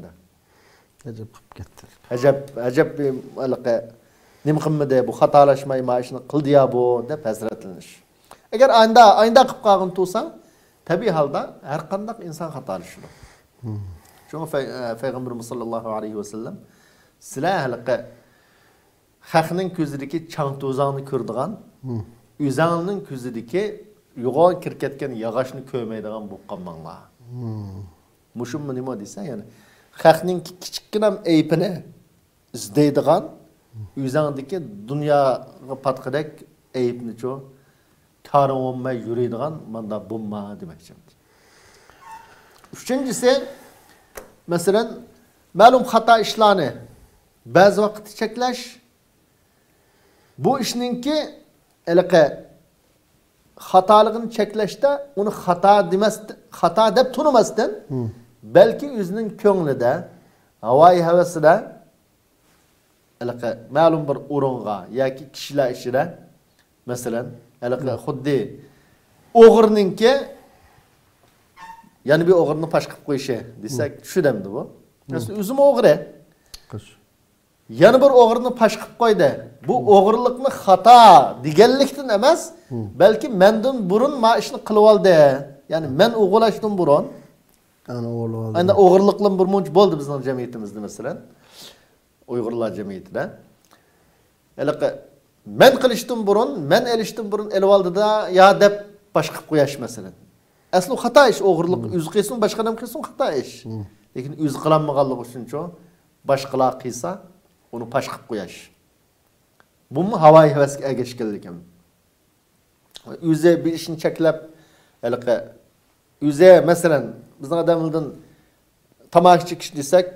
ئەجەب قىلىپ كەتتى. ئەجەب، ئەجەب، ھېلىقى نېمە قىلمىدى، بۇ خاتالاشماي ما ئىشنى قىلدىيا بۇ، دەپ ھەسرەتلىنىش. ئەگەر ئايندا، ئايندا قىلىپ قالغان تۇرسا، تەبىئىي ھالدا ھەر قانداق ئىنسان خاتالىشىدۇ. مم. شۇڭا پەي-، ئە، پەيغەمبىرىمىز ساللاللاھۇ ئەلەيھى ۋەسەللەم، سىلەر ھېلىقى خەقنىڭ كۆزىدىكى چاڭ-توزاڭنى كۆرىدىغان، ئۆزەڭنىڭ كۆزىدىكى يوغان كىرىپ كەتكەن ياغاچنى كۆرمەيدىغان بولۇپ قالماڭلار. مۇشۇمۇ نېمە دېسە، يەنى خەقنىڭ كىچىككىنە ئەيىبىنى ئىزدەيدىغان، ئۆزەڭدىكى دۇنياغا پاتقىدەك ئەيىبنىچۇ، كارىڭ بولماي يۈرىدىغان ماندا بولما دېمەكچى. ئۈچىنچىسى، مەسىلەن، مەلۇم خاتا ئىشلارنى بەزى ۋاقىتتا چەكلەش، بۇ ئىشنىڭكى ھېلىقى خاتالىقىنى چەكلەشتە ئۇنى خاتا دېمەس، خاتا دەپ تونۇماستىن، بەلكى ئۆزىنىڭ كۆڭلىدە، ھاۋايى ھەۋىسىدە ھېلىقى مەلۇم بىر ئورۇنغا ياكى كىشىلەر ئىچىدە، مەسىلەن، ھېلىقى خۇددى ئوغرىنىڭكى يەنە بىر ئوغرىنى پاش قىلىپ قويۇشى دېسەك، چۈشىدۇ ئەمدى بۇ. ئەسلى ئۆزىمۇ ئوغرى. يەنە بىر ئوغرىنى پاش قىلىپ قويدى. بۇ ئوغرىلىقنى خاتا دېگەنلىكتىن ئەمەس، بەلكى مەندىن بۇرۇن ما ئىشنى قىلىۋالدى. يەنى مەن ئوغرىلاشتىن بۇرۇن. ئەنە ئوغرىلىۋالدى. ئەنە ئوغرىلىقلىرىمۇ بىر مۇنچە بولدى بىزنىڭ جەمئىيىتىمىزدە، مەسىلەن. ئۇيغۇرلار جەمئىيىتىدە. ھېلىقى مەن قىلىشتىن بۇرۇن، مەن ئېلىشتىن بۇرۇن ئېلىۋالدىدا يا دەپ پاش قىلىپ قوياش، مەسىلەن. ئەسلى خاتا ئىش، ئوغرىلىق ئۆزى قىلسۇن، باشقا ئادەم قىلسۇن، خاتا ئىش. لېكىن ئۆزى قىلالمىغانلىقى ئۈچۈنچۇ، باشقىلار قىلسا، ئۇنى پاش قىلىپ قوياش. بۇمۇ ھاۋايى ھەۋەسكە ئەگەشكەنلىكىم. ئۆزى بىر ئىشنى چەكلەپ، ھېلىقى ئۆزى، مەسىلەن، بىزنىڭ ئادەملەردىن تاماكا چېكىش دېسەك،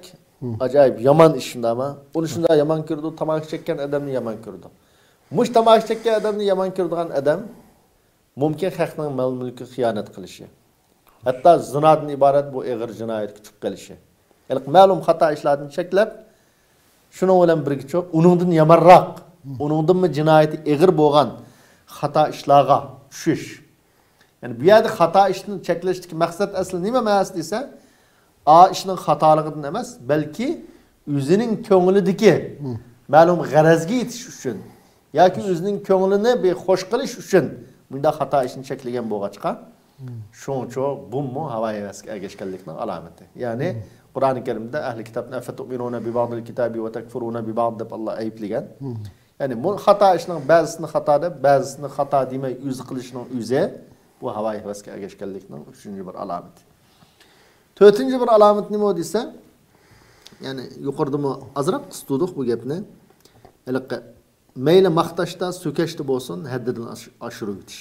ئاجايىپ يامان ئىش، شۇنداقمۇ؟ ئۇنى شۇنداق يامان كۆرىدۇ، تاماكا چەككەن ئادەمنى يامان كۆرىدۇ. مۇشۇ تاماكا چەككەن ئادەمنى يامان كۆرىدىغان ئادەم مۇمكىن خەقنىڭ مال-مۈلكىگە خىيانەت قىلىشى. ھەتتا زىنادىن ئىبارەت بۇ ئېغىر جىنايەتكە چۈشۈپ قېلىشى. ھېلىقى مەلۇم خاتا ئىشلاردىن چەكلەپ، شۇنىڭ بىلەن بىرگىچە ئۇنىڭدىن يامانراق، ئۇنىڭدىنمۇ جىنايىتى ئېغىر بولغان خاتا ئىشلارغا چۈشۈش. يەنى بۇ يەردە خاتا ئىشنى چەكلەشتىكى مەقسەت ئەسلى نېمە ئەمەس دېسە، ئا ئىشنىڭ خاتالىقىدىن ئەمەس، بەلكى ئۆزىنىڭ كۆڭلىدىكى مەلۇم غەرەزگە يېتىش ئۈچۈن ياكى ئۆزىنىڭ كۆڭلىنى بىر خوش قىلىش ئۈچۈن مۇنداق خاتا ئىشنى چەكلىگەن بولغاچقا، شۇڭىچۇ بۇمۇ ھاۋايى ھەۋەسكە ئەگەشكەنلىكنىڭ ئالامىتى. يەنى قۇرئانى كەرىمدە ئەھلى كىتابنى «ئەفەتۇئمىنۇنە بىبەئزىل كىتابى ۋە تەكفۇرۇنە بىبەئز» دەپ ئاللا ئەيىبلىگەن. يەنى بۇ خاتا ئىشنىڭ بەزىسىنى خاتا دەپ، بەزىسىنى خاتا دېمەي ئۆزى قىلىشنىڭ ئۆزى بۇ ھاۋايى ھەۋەسكە ئەگەشكەنلىكنىڭ ئۈچىنچى بىر ئالامىتى. تۆتىنچى بىر ئالامىتى نېمە دېسە، يەنى يۇقىرىدىمۇ ئازراق قىستۇدۇق بۇ گەپنى. ھېلىقى مەيلى ماختاشتا، سۆكەشتە بولسۇن، ھەددىدىن ئاش-، ئاشۇرۇۋېتىش.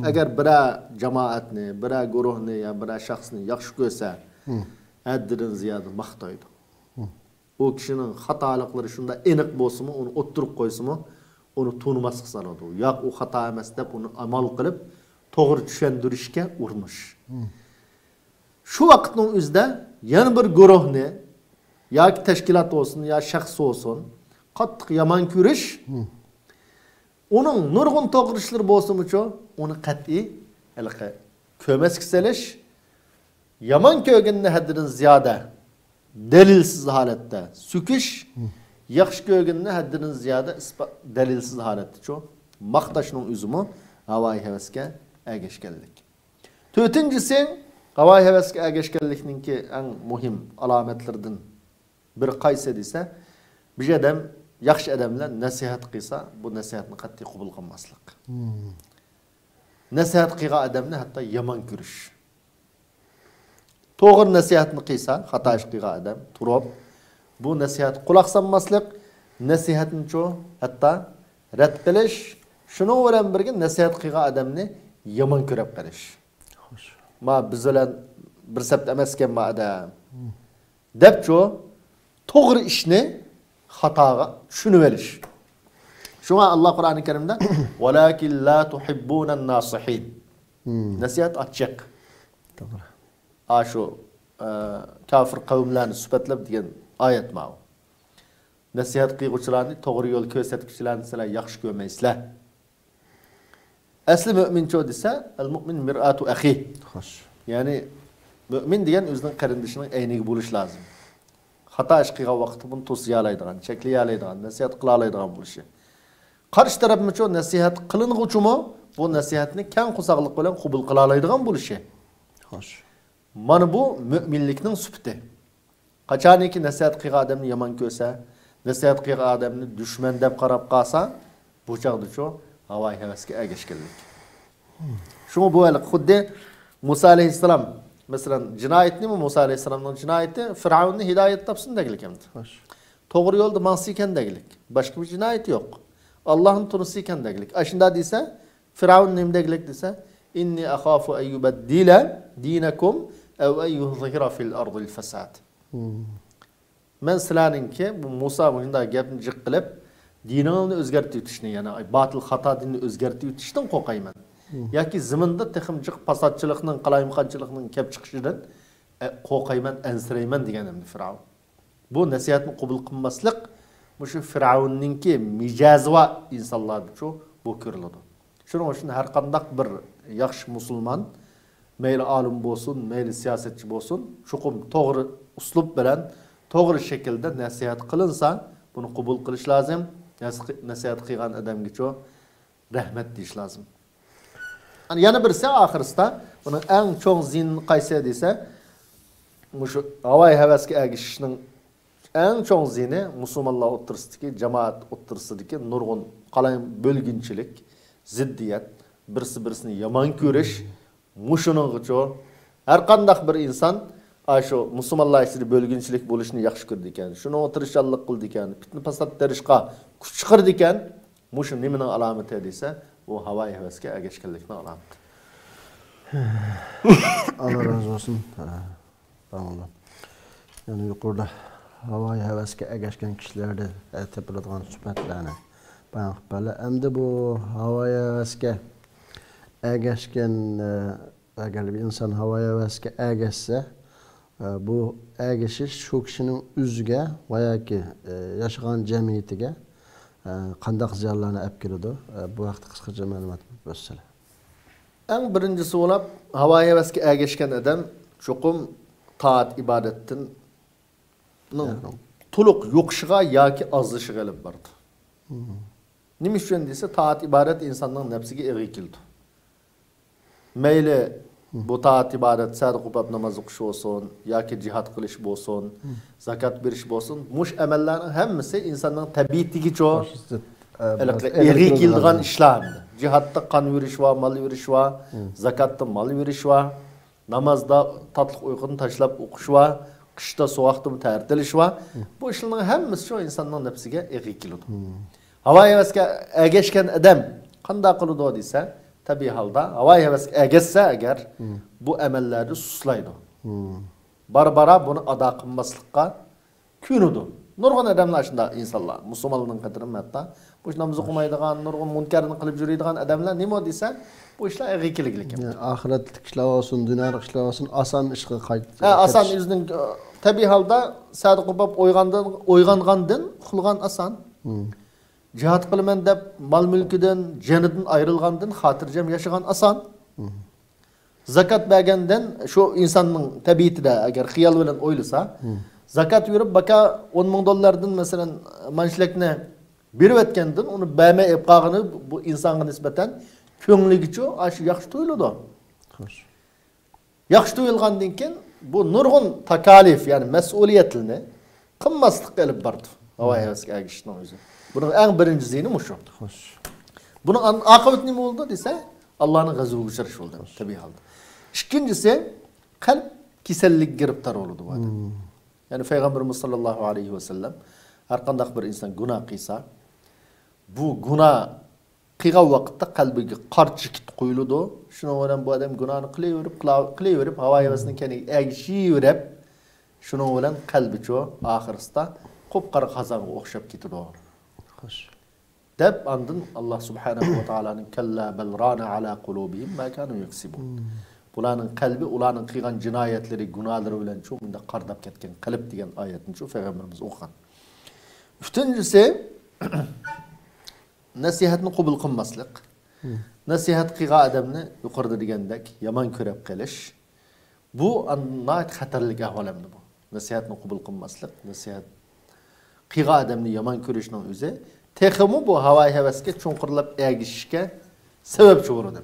ئەگەر بىرەر جامائەتنى، بىرەر گۇرۇھنى يا بىرەر شەخسنى ياخشى كۆرسە، ھەددىدىن زىيادە ماختايدۇ. ئۇ كىشىنىڭ خاتالىقلىرى شۇنداق ئېنىق بولسىمۇ، ئۇنى ئوتتۇرىغا قويسىمۇ، ئۇنى تونۇماسلىق سالىدۇ. ياق، ئۇ خاتا ئەمەس دەپ، ئۇنى ئامال قىلىپ، توغرا چۈشەندۈرۈشكە ئۇرۇنۇش. شۇ ۋاقىتنىڭ ئۆزىدە يەنە بىر گۇرۇھنى ياكى تەشكىلات بولسۇن، يا شەخس بولسۇن، قاتتىق يامان كۆرۈش، ئۇنىڭ نۇرغۇن توغرا ئىشلىرى بولسىمۇچۇ، ئۇنى قەتئىي ھېلىقى كۆرمەسكە سېلىش، يامان كۆرگىنىنى ھەددىدىن زىيادە دەلىلسىز ھالەتتە سۆكۈش، ياخشى كۆرگىنىنى ھەددىدىن زىيادە ئىسپا-، دەلىلسىز ھالەتتىچۇ ماختاشنىڭ ئۆزىمۇ ھاۋايى ھەۋەسكە ئەگەشكەنلىك. تۆتىنچىسى، ھاۋايى ھەۋەسكە ئەگەشكەنلىكنىڭكى ئەڭ مۇھىم ئالامەتلىرىدىن بىرى قايسى دېسە، بىر ئادەم، ياخشى ئادەملەر نەسىھەت قىلسا، بۇ نەسىھەتنى قەتئىي قوبۇل قىلماسلىق. نەسىھەت قىلغان ئادەمنى ھەتتا يامان كۆرۈش. توغرا نەسىھەتنى قىلسا، خاتا ئىش قىلغان ئادەم تۇرۇپ، بۇ نەسىھەتكە قۇلاق سالماسلىق، نەسىھەتنىچۇ ھەتتا رەت قىلىش، شۇنىڭ بىلەن بىرگە نەسىھەت قىلغان ئادەمنى يامان كۆرۈپ قېلىش. خوش. ما بىز بىلەن بىر سەپتە ئەمەسكەن ما ئادەم. دەپچۇ، توغرا ئىشنى خاتاغا چۈشىنىۋېلىش. شۇڭا ئاللا قۇرئانى كەرىمدە «ۋەلاكىن لا تۇھىببۇنەن ناسىھىن». نەسىھەت ئاچچىق. توغرا. ئاشۇ، ئە، كاپىر قەۋملەرنى سۈپەتلەپ دېگەن ئايەت ماۋۇ. نەسىھەت قىلغۇچىلارنى، توغرا يول كۆرسەتكۈچىلەرنى سىلەر ياخشى كۆرمەيسىلەر. ئەسلى مۆمىنچۇ دېسە، «ئەل مۆمىن مىرئاتۇ ئەخى». خوش. يەنى مۆمىن دېگەن ئۆزىنىڭ قېرىندىشىنىڭ ئەينىكى بولۇش لازىم. خاتا ئىش قىلغان ۋاقىتتا بۇنى توسىيالايدىغان، چەكلىيەلەيدىغان، نەسىھەت قىلالايدىغان بولۇشى. قارشى تەرەپمۇچۇ نەسىھەت قىلىنغۇچىمۇ بۇ نەسىھەتنى كەڭ قورساقلىق بىلەن قوبۇل قىلالايدىغان بولۇشى. خوش. مانا بۇ مۆمىنلىكنىڭ سۈپىتى. قاچانكى نەسىھەت قىلغان ئادەمنى يامان كۆرسە، نەسىھەت قىلغان ئادەمنى دۈشمەن دەپ قاراپ قالسا، بۇ چاغدىچۇ ھاۋايى ھەۋەسكە ئەگەشكەنلىك. شۇڭا بۇ ھېلىقى خۇددى مۇسا ئەلەيھىسسالام، مەسىلەن، جىنايىتى نېمە؟ مۇسا ئەلەيھىسسالامنىڭ جىنايىتى فىرئەۋننى ھىدايەت تاپسۇن دەگلىك ئەمدى. خوش. توغرا يولدا ماڭسا ئىكەن دەگلىك. باشقا بىر جىنايىتى يوق. ئاللاھنى تونۇسا ئىكەن دەگلىك. ئاشۇنداق دېسە، فىرئەۋن نېمە دەگلىك دېسە، «إني أخاف أن يبدل دينكم أو أن يظهر في الأرض الفساد.» مم. مەن سىلەرنىڭكى، بۇ مۇسا مۇشۇنداق گەپنى جىق قىلىپ، دىنىڭلارنى ئۆزگەرتىۋېتىشنى، يەنى باتىل خاتا دىننى ئۆزگەرتىۋېتىشتىن قورقايمەن. مم. ياكى زېمىندا تېخىمۇ جىق پاساتچىلىقنىڭ، قالايمىقانچىلىقنىڭ كەپ چىقىشىدىن، ئە، قورقايمەن، ئەنسىرەيمەن دېگەن ئەمدى فىرئەۋن. بۇ نەسىھەتنى قوبۇل قىلماسلىق مۇشۇ فىرئەۋننىڭكى مىجەزى بار ئىنسانلاردىچۇ بۇ كۆرۈلىدۇ. شۇنىڭ ئۈچۈن ھەر قانداق بىر ياخشى مۇسۇلمان، مەيلى ئالىم بولسۇن، مەيلى سىياسەتچى بولسۇن، چوقۇم توغرا ئۇسلۇب بىلەن، توغرا شەكىلدە نەسىھەت قىلىنسا، بۇنى قوبۇل قىلىش لازىم. نەس-، نەسىھەت قىلغان ئادەمگىچۇ رەھمەت دېيىش لازىم. ئەنە يەنە بىرسى ئاخىرسىدا، بۇنىڭ ئەڭ چوڭ زىيىنى قايسى دېسە، مۇشۇ ھاۋايى ھەۋەسكە ئەگىشىشنىڭ ئەڭ چوڭ زىيىنى مۇسۇلمانلار ئوتتۇرىسىدىكى، جامائەت ئوتتۇرىسىدىكى نۇرغۇن قالايمىقان، بۆلگۈنچىلىك، زىددىيەت، بىرسى بىرسىنى يامان كۆرۈش، مۇشۇنىڭغىچۇ ھەر قانداق بىر ئىنسان ئاشۇ مۇسۇلمانلار ئىچىدە بۆلگۈنچىلىك بولۇشنى ياخشى كۆرىدىكەن، شۇنىڭغا تىرىشچانلىق قىلىدىكەن، پىتنە پاسات تېرىشقا كۈچ چىقىرىدىكەن. مۇشۇ نېمىنىڭ ئالامىتى دېسە، ئۇ ھاۋايى ھەۋەسكە ئەگەشكەنلىكنىڭ ئالامىتى. ئاللا رازى بولسۇن. داۋاملىق. يەنە يۇقىرىدا ھاۋايى ھەۋەسكە ئەگەشكەن كىشىلەردە، ئە، تېپىلىدىغان سۈپەتلەرنى بايان قىلىپ بەردى. ئەمدى بۇ ھاۋايى ھەۋەسكە ئەگەشكەن، ئە، ئەگەر بىر ئىنسان ھاۋايى ھەۋەسكە ئەگەشسە، ئە، بۇ ئەگىشىش شۇ كىشىنىڭ ئۆزىگە ۋە ياكى، ئە، ياشىغان جەمئىيىتىگە، ئە، قانداق زىيانلارنى ئەپ كېلىدۇ؟ ئە، بۇ ھەقتە قىسقىچە مەلۇمات بەرسىلە. ئەڭ بىرىنچىسى بولۇپ، ھاۋايى ھەۋەسكە ئەگەشكەن ئادەم چوقۇم تائەت ئىبادەتتىن نىڭ تولۇق يوقىشىغا ياكى ئازلىشىغا ئېلىپ بارىدۇ. نېمە ئۈچۈن دېسە، تائەت ئىبادەت ئىنساننىڭ نەپسىگە ئېغىر كېلىدۇ. مەيلى بۇ تائەت ئىبادەت، سەدە قوپاپ ناماز ئوقۇش بولسۇن، ياكى جىھاد قىلىش بولسۇن، زاكات بېرىش بولسۇن، مۇشۇ ئەمەللەرنىڭ ھەممىسى ئىنساننىڭ تەبىئىتىگىچۇ ھېلىقى ئېغىر كېلىدىغان ئىشلار. جىھادتا قان بېرىش بار، مال بېرىش بار، زاكاتتا مال بېرىش بار. نامازدا تاتلىق ئۇيقۇنى تاشلاپ ئوقۇش ۋە قىشتا سوغۇقتىن تەرىتىلىش ۋە بۇ ئىشلارنىڭ ھەممىسى شۇ ئىنساننىڭ نەپسىگە ئېغىر كېلىدۇ. ھاۋايى ھەۋەسكە ئەگەشكەن ئادەم قانداق قىلىدۇ دېسە، تەبىئىي ھالدا ھاۋايى ھەۋەسكە ئەگەشسە ئەگەر، بۇ ئەمەللەردە سۇسلايدۇ. بارا-بارا بۇنى ئادا قىلماسلىققا كۆنىدۇ. نۇرغۇن ئادەملەر شۇنداق ئىنسانلار، مۇسۇلمانلارنىڭ قېتىرىمۇ ھەتتا مۇشۇ ناماز ئوقۇمايدىغان، نۇرغۇن مۇنكەرنى قىلىپ يۈرىدىغان ئادەملەر نېمە دېسە، بۇ ئىشلار ئېغىر كېلىدىكەن. يەنى ئاخىرەتلىك ئىشلار بولسۇن، دۇنيالىق ئىشلار بولسۇن، ئاسان ئىشقا قايت-، ھە، ئاسان كېتىش. ئۆزىنىڭ، ئە، تەبىئىي ھالدا سەدە قوپاپ ئويغاندىن، ئويغانغاندىن ئۇخلىغان ئاسان. جىھاد قىلىمەن دەپ مال-مۈلكىدىن، جېنىدىن ئايرىلغاندىن خاتىرجەم ياشىغان ئاسان. زاكات بەرگەندىن شۇ ئىنساننىڭ تەبىئىتىدە ئەگەر خىيال بىلەن ئويلىسا، زاكات بېرىپ باكا ئون مىڭ دوللاردىن، مەسىلەن، مانشىلەكنى بېرىۋەتكەندىن ئۇنى بەرمەي ئېلىپ قالغىنى بۇ ئىنسانغا نىسبەتەن كۆڭلىگىچۇ ئاشۇ ياخشى تۇيۇلىدۇ. خوش. ياخشى تۇيۇلغاندىن كېيىن بۇ نۇرغۇن تاكالىف، يەنى مەسئۇلىيەتلىرىنى قىلماسلىققا ئېلىپ بارىدۇ. ھاۋا ھەۋەسكە ئەگىشىشنىڭ ئۆزى. بۇنىڭ ئەڭ بىرىنچى زىيىنى مۇشۇ. خوش. بۇنىڭ ئان-، ئاقىۋىتى نېمە بولىدۇ دېسە، ئاللانىڭ غەزىپىگە ئۇچراش بولىدۇ، تەبىئىي ھالدا. ئىككىنچىسى، قەلب كېسەللىككە گىرىپتار بولىدۇ بۇ ئادەم. يەنى پەيغەمبىرىمىز ساللاللاھۇ ئەلەيھى ۋەسەللەم ھەر قانداق بىر ئىنسان گۇناھ قىلسا، بۇ گۇناھ قىلغان ۋاقىتتا قەلبىگە قارا چېكىت قويۇلىدۇ. شۇنىڭ بىلەن بۇ ئادەم گۇناھنى قىلىۋېرىپ، قىلا-، قىلىۋېرىپ، ھاۋا ھەۋەسنىڭ كەينىگە ئەگىشىۋېرىپ، شۇنىڭ بىلەن قەلبىچۇ ئاخىرسىدا قۇپقارا قازانغا ئوخشاپ كېتىدۇ. خوش. دەپ، ئاندىن ئاللا سۇبھانەھۇ ۋە تائالانىڭ، «كەللا بەل رانە ئەلا قۇلۇبىھىم ما كانۇ يەكسىبۇن.» بۇلارنىڭ قەلبى ئۇلارنىڭ قىلغان جىنايەتلىرى، گۇناھلىرى بىلەن شۇ مۇنداق قارداپ كەتكەن قەلب دېگەن ئايەتنى شۇ پەيغەمبىرىمىز ئوقۇغان. ئۈچىنچىسى، نەسىھەتنى قوبۇل قىلماسلىق. نەسىھەت قىلغان ئادەمنى يۇقىرىدا دېگەندەك يامان كۆرۈپ قېلىش. بۇ ئان-، ناھايىتى خەتەرلىك ئەھۋال ئەمدى بۇ. نەسىھەتنى قوبۇل قىلماسلىق، نەسىھەت قىلغان ئادەمنى يامان كۆرۈشنىڭ ئۆزى تېخىمۇ بۇ ھاۋا ھەۋەسكە چوڭقۇرلاپ ئەگىشىشكە سەۋەبچى بولىدۇ.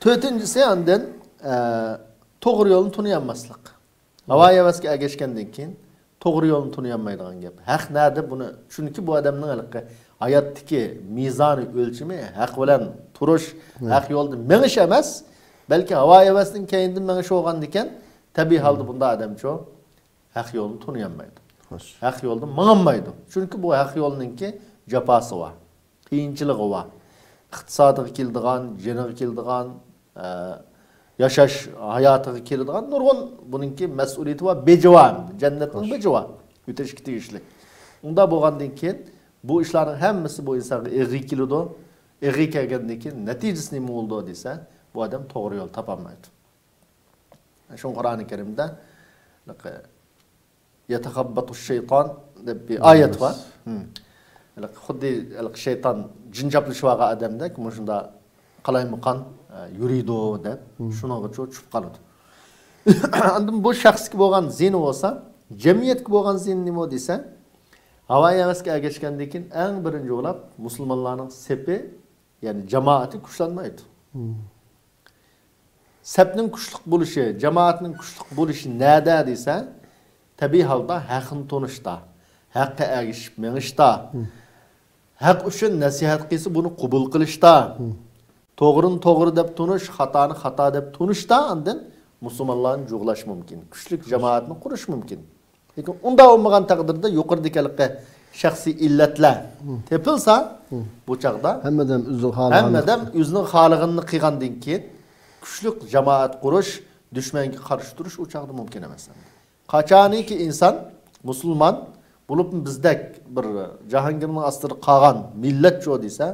تۆتىنچىسى ئاندىن، ئە، توغرا يولنى تونۇيالماسلىق. ھاۋا ھەۋەسكە ئەگەشكەندىن كېيىن توغرا يولنى تونۇيالمايدىغان گەپ. ھەق نەدە بۇنى؟ چۈنكى بۇ ئادەمنىڭ ھېلىقى ھاياتتىكى مىزانى، ئۆلچىمى ھەق بىلەن تۇرۇش، ھەق يولدا مېڭىش ئەمەس، بەلكى ھاۋا ھەۋەسنىڭ كەينىدىن مېڭىشى بولغاندىكىن، تەبىئىي ھالدا بۇنداق ئادەمچۇ ھەق يولنى تونۇيالمايدۇ. خوش. ھەق يولدا ماڭالمايدۇ. چۈنكى بۇ ھەق يولنىڭكى جاپاسى بار، قىيىنچىلىقى بار. ئىقتىسادىغا كېلىدىغان، جېنىغا كېلىدىغان، ئە، ياشاش ھاياتىغا كېلىدىغان نۇرغۇن بۇنىڭكى مەسئۇلىيىتى بار، بېجى بار، جەننەتنىڭ خوش. بېجى بار، ئۆتەشكە تېگىشلىك. ئۇنداق بولغاندىن كېيىن بۇ ئىشلارنىڭ ھەممىسى بۇ ئىنسانغا ئېغىر كېلىدۇ. ئېغىر كەلگەندىن كېيىن نەتىجىسى نېمە بولىدۇ دېسە، بۇ ئادەم توغرا يول تاپالمايدۇ. شۇڭا قۇرئانى كەرىمدە يەتەخەببەتۇ شەيتان دەپ بىر ئايەت بار. ھىم. خۇددى شەيتان جىن چاپلىشىۋالغان ئادەمدەك مۇشۇنداق قالايمىقان، ئە، يۈرىدۇ دەپ، شۇنىڭغىچۇ چۈشۈپ قالىدۇ. ئاندىن بۇ شەخسكە بولغان زىيىنى بولسا، جەمئىيەتكە بولغان زىيىنى نېمە دېسە، ھاۋا ھەۋەسكە ئەگەشكەندىن كېيىن ئەڭ بىرىنچى بولۇپ مۇسۇلمانلارنىڭ سېپى، يەنى جامائىتى كۈچلەنمەيدۇ. سەپنىڭ كۈچلۈك بولۇشى، جامائەتنىڭ كۈچلۈك بولۇشى نەدە دېسە، تەبىئىي ھالدا ھەقنى تونۇشتا، ھەققە ئەگىشىپ مېڭىشتا، ھەق ئۈچۈن نەسىھەت قىلسا، بۇنى قوبۇل قىلىشتا، توغرىنى توغرا دەپ تونۇش، خاتانى خاتا دەپ تونۇشتا، ئاندىن مۇسۇلمانلارنى جۇغلاش مۇمكىن، كۈچلۈك جامائەتنى قۇرۇش مۇمكىن. لېكىن ئۇنداق بولمىغان تەقدىردە يۇقىرىدىكى ھېلىقى شەخسىي ئىللەتلەر تېپىلسا، بۇ چاغدا ھەممە ئادەم ئۆزىنىڭ خالىغان ئادەم ئۆزىنىڭ خالىغىنىنى قىلغاندىن كېيىن كۈچلۈك جامائەت قۇرۇش، دۈشمەنگە قارشى تۇرۇش ئۇ چاغدا مۇمكىن ئەمەس. قاچانكى ئىنسان مۇسۇلمان بولۇپمۇ بىزدەك بىر جاھانگىرنىڭ ئاستىدا قالغان مىللەتچۇ دېسە،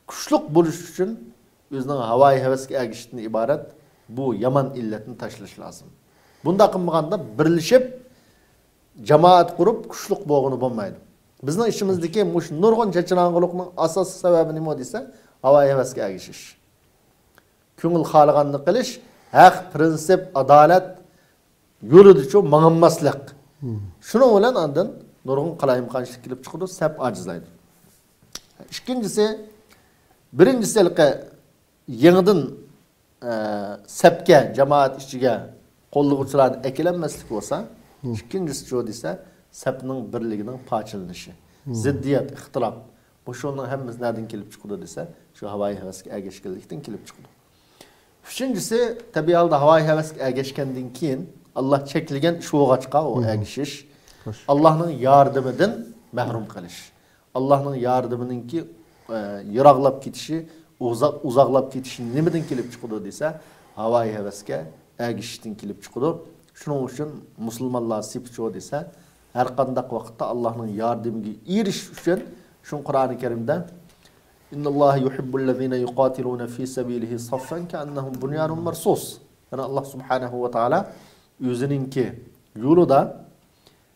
كۈچلۈك بولۇش ئۈچۈن ئۆزىنىڭ ھاۋايى ھەۋەسكە ئەگىشىشتىن ئىبارەت بۇ يامان ئىللەتنى تاشلىشى لازىم. بۇنداق قىلمىغاندا بىرلىشىپ جامائەت قۇرۇپ كۈچلۈك بولغىلى بولمايدۇ. بىزنىڭ ئىچىمىزدىكى مۇشۇ نۇرغۇن چېچىلاڭغۇلۇقنىڭ ئاساسىي سەۋەبى نېمە دېسە، ھاۋايى ھەۋەسكە ئەگىشىش. كۆڭۈل خالىغاننى قىلىش، ھەق، پىرىنسىپ، ئادالەت يولىدىچۇ ماڭالماسلىق. شۇنىڭ بىلەن ئاندىن نۇرغۇن قالايمىقانچىلىق كېلىپ چىقىدۇ، سەپ ئاجىزلايدۇ. ئىككىنچىسى، بىرىنچىسى ھېلىقى يېڭىدىن، ئە، سەپكە، جامائەت ئىچىگە قوللىغۇچىلارنى ئەكېلەلمەسلىك بولسا، ئىككىنچىسىچۇ دېسە، سەپنىڭ بىرلىكىنىڭ پارچىلىنىشى، زىددىيەت، ئىختىلاپ. مۇشۇنىڭ ھەممىسى نەدىن كېلىپ چىقىدۇ دېسە، شۇ ھاۋايى ھەۋەسكە ئەگەشكەنلىكتىن كېلىپ چىقىدۇ. ئۈچىنچىسى، تەبىئىي ھالدا ھاۋايى ھەۋەسكە ئەگەشكەندىن كېيىن، ئاللا چەكلىگەن ئىش بولغاچقا ئۇ ئەگىشىش، ئاللانىڭ ياردىمىدىن مەھرۇم قېلىش. ئاللانىڭ ياردىمىنىڭكى، ئە، يىراقلاپ كېتىشى، ئۇزا-، ئۇزاقلاپ كېتىشى نېمىدىن كېلىپ چىقىدۇ دېسە، ھاۋايى ھەۋەسكە ئەگىشىشتىن كېلىپ چىقىدۇ. شۇنىڭ ئۈچۈن مۇسۇلمانلار سېپىچۇ دېسە، ھەر قانداق ۋاقىتتا ئاللانىڭ ياردىمىگە ئېرىشىش ئۈچۈن، شۇ قۇرئانى كەرىمدە، إن الله يحب الذين يقاتلون في سبيله صفا كأنهم بنيان مرصوص. يەنى ئاللا سۇبھانەھۇ ۋە تائالا ئۆزىنىڭكى يولىدا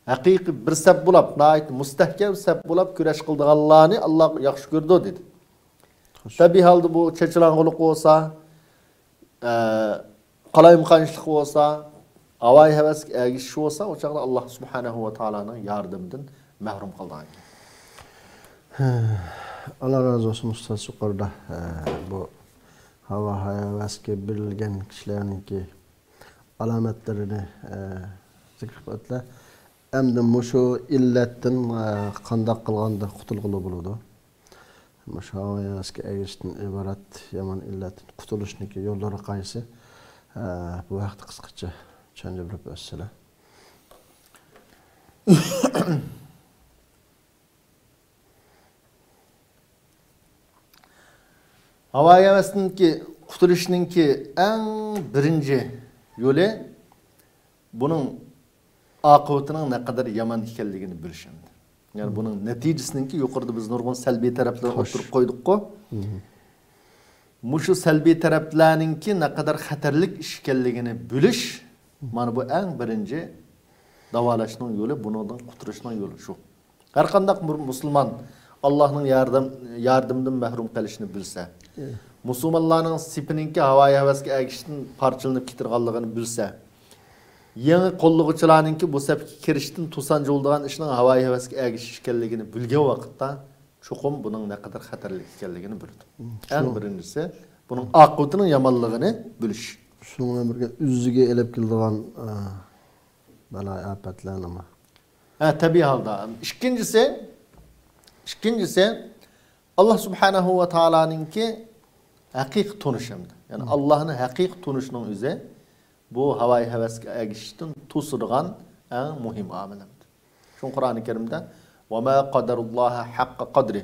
ھەقىقىي بىر سەپ بولاپ، ناھايىتى مۇستەھكەم سەپ بولاپ كۈرەش قىلىدىغانلارنى ئاللا ياخشى كۆرىدۇ دېدى. خوش. تەبىئىي ھالدا بۇ چېچىلاڭغۇلۇق بولسا، ئە، قالايمىقانچىلىق بولسا، ھاۋايى ھەۋەسكە ئەگىشىش بولسا، ئۇ چاغدا ئاللا سۇبھانەھۇ ۋە تائالانىڭ ياردىمىدىن مەھرۇم قالىدىغان گەپ. ئاللا رازى بولسۇن ئۇستاز، يۇقىرىدا، ئە، بۇ ھاۋا ھەۋەسكە بېرىلگەن كىشىلەرنىڭكى ئالامەتلىرىنى، ئە، زىكىر قىلىپ ئۆتتىلەر. ئەمدى مۇشۇ ئىللەتتىن، ئە، قانداق قىلغاندا قۇتۇلغىلى بولىدۇ؟ مۇشۇ ھاۋا ھەۋەسكە ئەگىشىشتىن ئىبارەت يامان ئىللەتتىن قۇتۇلۇشنىڭكى يوللىرى قايسى؟ ئە، بۇ ھەقتە قىسقىچە چۈشەندۈرۈپ ئۆتسىلە. ھاۋا ھەۋەسنىڭكى قۇتۇلۇشنىڭكى ئەڭ بىرىنچى يولى بۇنىڭ ئاقىۋىتىنىڭ نەقەدەر يامان ئىكەنلىكىنى بىلىش ئەمدى. يەنى بۇنىڭ نەتىجىسىنىڭكى يۇقىرىدا بىز نۇرغۇن سەلبىي تەرەپلىرىنى خوش. ئوتتۇرىغا قويدۇققۇ. مۇشۇ سەلبىي تەرەپلەرنىڭكى نەقەدەر خەتەرلىك ئىش ئىكەنلىكىنى بىلىش، مانا بۇ ئەڭ بىرىنچى داۋالاشنىڭ يولى، بۇنىڭدىن قۇتۇلۇشنىڭ يولى شۇ. ھەر قانداق بىر مۇسۇلمان ئاللانىڭ ياردەم، ياردىمىدىن مەھرۇم قېلىشنى بىلسە، مۇسۇلمانلارنىڭ سېپىنىڭكى ھاۋايى ھەۋەسكە ئەگىشىشتىن پارچىلىنىپ كېتىدىغانلىقىنى بىلسە، يېڭى قوللىغۇچىلارنىڭكى بۇ سەپكە كىرىشتىن توسانچى بولىدىغان ئىشنىڭ ھاۋايى ھەۋەسكە ئەگىشىش ئىكەنلىكىنى بىلگەن ۋاقىتتا، چوقۇم بۇنىڭ نەقەدەر خەتەرلىك ئىكەنلىكىنى بىلىدۇ. ئەڭ بىرىنچىسى، بۇنىڭ ئاقىۋىتىنىڭ يامانلىقىنى بىلىش. شۇنىڭ بىلەن بىرگە ئۆزىگە ئېلىپ كېلىدىغان، ئە، بالا ئاپەتلەرنىمۇ ھە، تەبىئىي ھالدا. ئىككىنچىسى، ئىككىنچىسى، ئاللا سۇبھانەھۇ ۋە تائالانىڭكى ھەقىقىي تونۇش ئەمدى. يەنى ئاللانى ھەقىقىي تونۇشنىڭ ئۆزى بۇ ھاۋايى ھەۋەسكە ئەگىشىشتىن توسىدىغان ئەڭ مۇھىم ئامىل ئەمدى. شۇڭا قۇرئانى كەرىمدە، «وما قدروا الله حق قدره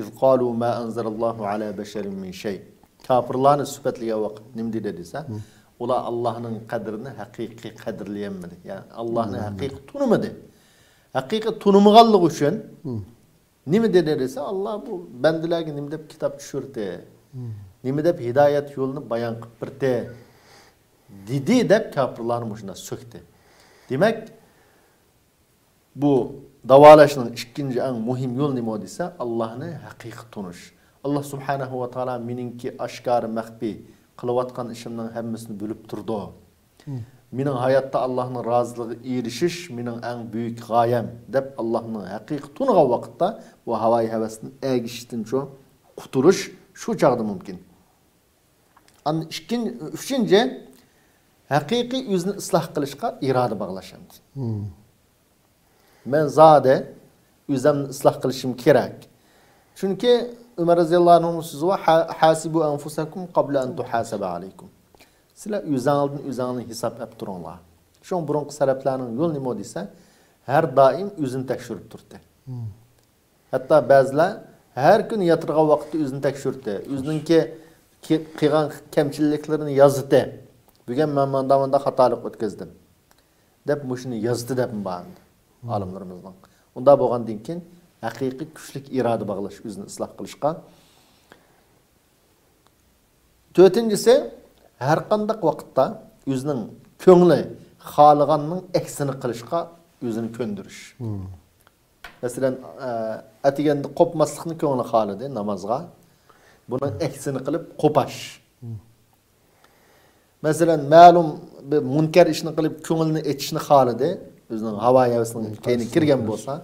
إذ قالوا ما أنزل الله على بشر من شيء.» كاپىرلارنى سۈپەتلىگەن ۋاقىت نېمە دېدى دېسە، ئۇلار ئاللانىڭ قەدرىنى ھەقىقىي قەدىرلىيەلمىدى. يەنى ئاللانى ھەقىقىي تونۇمىدى. ھەقىقىي تونۇمىغانلىقى ئۈچۈن نېمە دېدى دېسە، ئاللا بۇ بەندىلەرگە نېمە دەپ كىتاب چۈشۈردى؟ نېمە دەپ ھىدايەت يولىنى بايان قىلىپ بەردى؟ دېدى دەپ كاپىرلارنى مۇشۇنداق سۆكتى. دېمەك، بۇ داۋالاشنىڭ ئىككىنچى ئەڭ مۇھىم يولى نېمە دېسە، ئاللانى ھەقىقىي تونۇش. ئاللا سۇبھانەھۇ ۋە تائالا مېنىڭكى ئاشكارا، مەخپىي قىلىۋاتقان ئىشىمنىڭ ھەممىسىنى بىلىپ تۇرىدۇ. مېنىڭ ھاياتتا ئاللانىڭ رازىلىقىغا ئېرىشىش مېنىڭ ئەڭ بۈيۈك غايەم، دەپ ئاللانى ھەقىقىي تونۇغان ۋاقىتتا، بۇ ھاۋايى ھەۋەستىن ئەگىشىشتىنچۇ قۇتۇلۇش شۇ چاغدا مۇمكىن. ئاندىن ئىككىنچى، ئۈچىنچى، ھەقىقىي ئۆزىنى ئىسلاھ قىلىشقا ئىرادە باغلاش ئەمدى. مەن زادى ئۆزۈمنى ئىسلاھ قىلىشىم كېرەك. چۈنكى ئۆمەر رەزىياللاھۇ ئەنھۇنىڭ سۆزى بار، «ھە-، ھاسىبۇ ئەنفۇسەكۇم قابلە ئەن تۇھاسەبە ئەلەيكۇم.» سىلەر ئۆزۈڭلاردىن ئۆزۈڭلارنى ھېساب ئەپ تۇرۇڭلار. شۇڭا بۇرۇنقى سەلەپلەرنىڭ يولى نېمە دېسە، ھەر دائىم ئۆزىنى تەكشۈرۈپ تۇردى. ھەتتا بەزىلەر ھەر كۈنى ياتىدىغان ۋاقىتتا ئۆزىنى تەكشۈرتتى. ئۆزىنىڭكى كى-، قىلغان كەمچىلىكلىرىنى يازدى. بۈگۈن مەن مانداق، مانداق خاتالىق ئۆتكۈزدۈم، دەپ مۇشۇنى يازدى دەپمۇ بار ئەمدى ئالىملىرىمىزنىڭ. ئۇنداق بولغاندىن كېيىن ھەقىقىي كۈچلۈك ئىرادە باغلاش ئۆزىنى ئىسلاھ قىلىشقا. تۆتىنچىسى، ھەر قانداق ۋاقىتتا ئۆزىنىڭ كۆڭلى خالىغاننىڭ ئەكسىنى قىلىشقا ئۆزىنى كۆندۈرۈش. مەسىلەن، ئە، ئەتىگەندە قوپماسلىقنى كۆڭلى خالىدى نامازغا. بۇنىڭ ئەكسىنى قىلىپ قوپاش. مەسىلەن، مەلۇم بىر مۇنكەر ئىشنى قىلىپ كۆڭلىنى ئېچىشنى خالىدى. ئۆزىنىڭ ھاۋا ھەۋىسىنىڭ كەينىگە كىرگەن بولسا،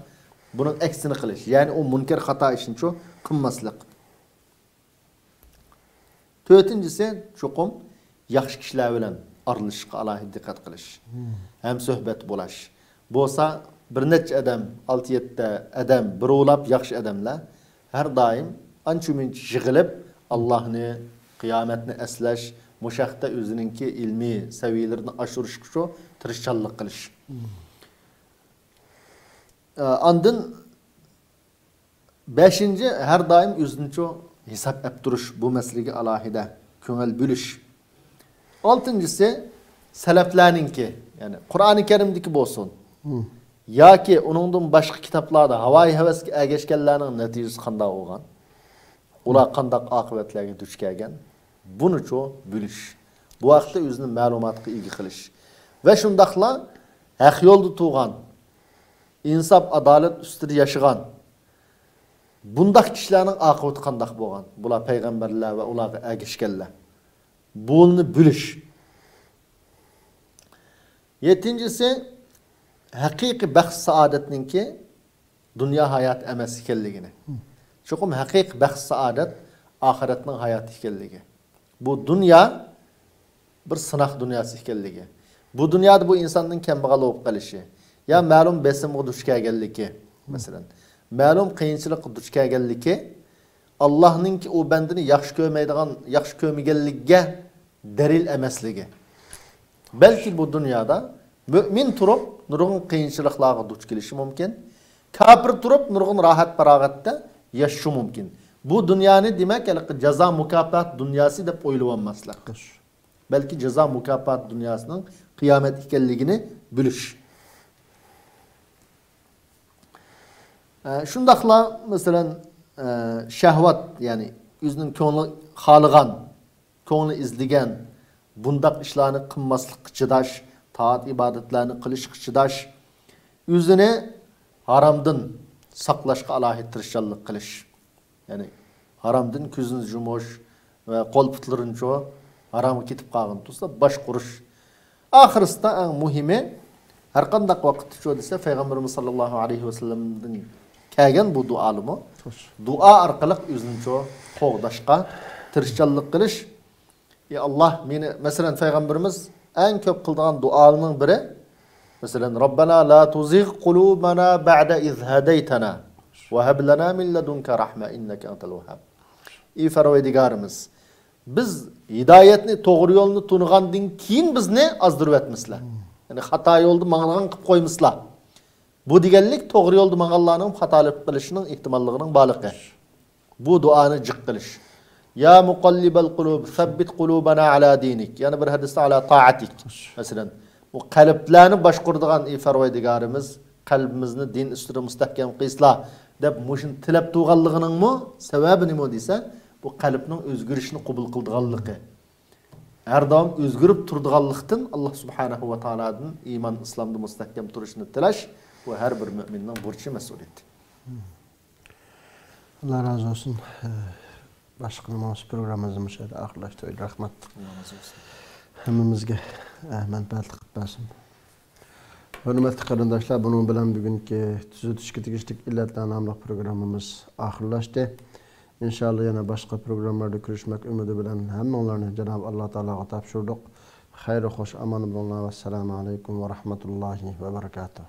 بۇنىڭ ئەكسىنى قىلىش. يەنى ئۇ مۇنكەر خاتا ئىشنىچۇ قىلماسلىق. تۆتىنچىسى، چوقۇم ياخشى كىشىلەر بىلەن ئارىلىشىشقا ئالاھىدە دىققەت قىلىش. ھەمسۆھبەت بولاش. بولسا بىر نەچچە ئادەم، ئالتە يەتتە ئادەم، بىر ئۇلاپ ياخشى ئادەملەر ھەر دائىم ئانچە مۇنچە يىغىلىپ، ئاللاھنى، قىيامەتنى ئەسلەش، مۇشۇ ھەقتە ئۆزىنىڭكى ئىلمىي سەۋىيەلىرىنى ئاشۇرۇشقىچۇ تىرىشچانلىق قىلىش. ئە، ئاندىن بەشىنچى، ھەر دائىم ئۆزىنىچۇ ھېساب ئەپ تۇرۇش، بۇ مەسىلىگە ئالاھىدە كۆڭۈل بۆلۈش. ئالتىنچىسى، سەلەپلەرنىڭكى، يەنى قۇرئانى كەرىمدىكى بولسۇن، ياكى ئۇنىڭدىن باشقا كىتابلاردا ھاۋايى ھەۋەسكە ئەگەشكەنلەرنىڭ نەتىجىسى قانداق بولغان؟ ئۇلار قانداق ئاقىۋەتلەرگە دۇچ كەلگەن؟ بۇنىچۇ بىلىش. بۇ ھەقتە ئۆزىنى مەلۇماتقا ئىگە قىلىش. ۋە شۇنداقلا ھەق يولدا تۇرغان، ئىنساپ، ئادالەت ئۈستىدە ياشىغان بۇنداق كىشىلەرنىڭ ئاقىۋىتى قانداق بولغان؟ بۇلار پەيغەمبەرلەر ۋە ئۇلارغا ئەگەشكەنلەر. بۇنى بىلىش. يەتتىنچىسى، ھەقىقىي بەخت سائادەتنىڭكى دۇنيا ھاياتى ئەمەس ئىكەنلىكىنى. چوقۇم ھەقىقىي بەخت سائادەت ئاخىرەتنىڭ ھاياتى ئىكەنلىكى. بۇ دۇنيا بىر سىناق دۇنياسى ئىكەنلىكى. بۇ دۇنيادا بۇ ئىنساننىڭ كەمبەغەل بولۇپ قېلىشى، يا مەلۇم بېسىمغا دۇچ كەلگەنلىكى، مەسىلەن، مەلۇم قىيىنچىلىققا دۇچ كەلگەنلىكى، ئاللاھنىڭكى ئۇ بەندىنى ياخشى كۆرمەيدىغان، ياخشى كۆرمىگەنلىكىگە دەلىل ئەمەسلىكى. بەلكى بۇ دۇنيادا مۆمىن تۇرۇپ نۇرغۇن قىيىنچىلىقلارغا دۇچ كېلىشى مۇمكىن. كاپىر تۇرۇپ نۇرغۇن راھەت-پاراغەتتە ياشىشى مۇمكىن. بۇ دۇنيانى، دېمەك، ھېلىقى جازا-مۇكاپات دۇنياسى دەپ ئويلىۋالماسلىق. بەلكى جازا-مۇكاپات دۇنياسىنىڭ قىيامەت ئىكەنلىكىنى بىلىش. ئە، شۇنداقلا، مەسىلەن، ئە، شەھۋات، يەنى ئۆزىنىڭ كۆڭلى خالىغان، كۆڭلى ئىزدىگەن بۇنداق ئىشلارنى قىلماسلىققا چىداش، تائەت-ئىبادەتلەرنى قىلىشقا چىداش، ئۆزىنى ھارامدىن ساقلاشقا ئالاھىدە تىرىشچانلىق قىلىش. يەنى ھارامدىن كۆزىنى يۇمۇش ۋە قول-پۇتلىرىنىچۇ ھارامغا كېتىپ قالغان تۇرسا، باش قۇرۇش. ئاخىرسىدا ئەڭ مۇھىمى، ھەرقانداق ۋاقىتتىچۇ دېسە، پەيغەمبىرىمىز ساللاللاھۇ ئەلەيھى ۋەسەللەمدىن كەلگەن بۇ دۇئالىمۇ. دۇئا ئارقىلىق ئۆزىنىچۇ قوغداشقا تىرىشچانلىق قىلىش. يا ئاللا، مېنى، مەسىلەن، پەيغەمبىرىمىز ئەڭ كۆپ قىلىدىغان دۇئالىرىنىڭ بىرى، مەسىلەن، ربنا لا تزغ قلوبنا بعد إذ هديتنا وهب لنا من لدنك رحمة إنك أنت الوهاب. ئى پەرۋەردىگارىمىز، بىز ھىدايەتنى، توغرا يولنى تونۇغاندىن كېيىن بىزنى ئازدۇرۇۋەتمىسىلە. يەنى خاتا يولدا ماڭىدىغان قىلىپ قويمىسىلا. بۇ دېگەنلىك توغرا يولدا ماڭغانلارنىڭ خاتالىق قىلىشىنىڭ ئېھتىماللىقىنىڭ بارلىقى. بۇ دۇئانى جىق قىلىش. يا مۇقەللىبەل قۇلۇب، سەببىت قۇلۇبەنا ئەلا دىنىك. يەنە بىر ھەدىستە ئەلا تائەتىك. مەسىلەن، بۇ قەلبلەرنى باشقۇرىدىغان ئى پەرۋەردىگارىمىز، قەلبىمىزنى دىن ئۈستىدە مۇستەھكەم قىلسىلا، دەپ مۇشۇنى تىلەپ تۇرغانلىقىنىڭمۇ سەۋەبى نېمە دېسە، بۇ قەلبنىڭ ئۆزگىرىشنى قوبۇل قىلىدىغانلىقى. ھەر داۋام ئۆزگىرىپ تۇرىدىغانلىقتىن، ئاللا سۇبھانەھۇ ۋە تائالادىن ئىمان ئىسلامدا مۇستەھكەم تۇرۇشنى تىلەش، بۇ ھەر بىر مۆمىننىڭ بۇرچى، مەسئۇلىيىتى. ئاللا رازى بولسۇن. باشقىلىرىمىز پروگراممىمىزنى مۇشۇ يەردە ئاخىرلاشتۇرايلى. رەھمەت. ئاللا رازى بولسۇن. ھەممىمىزگە مەنپەئەتلىك قىلىپ بەرسۇن. ھۆرمەتلىك قېرىنداشلار، بۇنىڭ بىلەن بۈگۈنكى تۈزىتىشكە تېگىشلىك ئىللەتلەر ناملىق پروگراممىمىز ئاخىرلاشتى. ئىنشاللا يەنە باشقا پروگراممىلاردا كۆرۈشمەك ئۈمىدى بىلەن ھەممىڭلارنى جانابى ئاللا تائالاغا تاپشۇردۇق. خەير خوش ئامان بولۇڭلار. ۋەسسالامۇ ئەلەيكۇم ۋە رەھمەتۇللاھى ۋە بەرىكاتۇھ.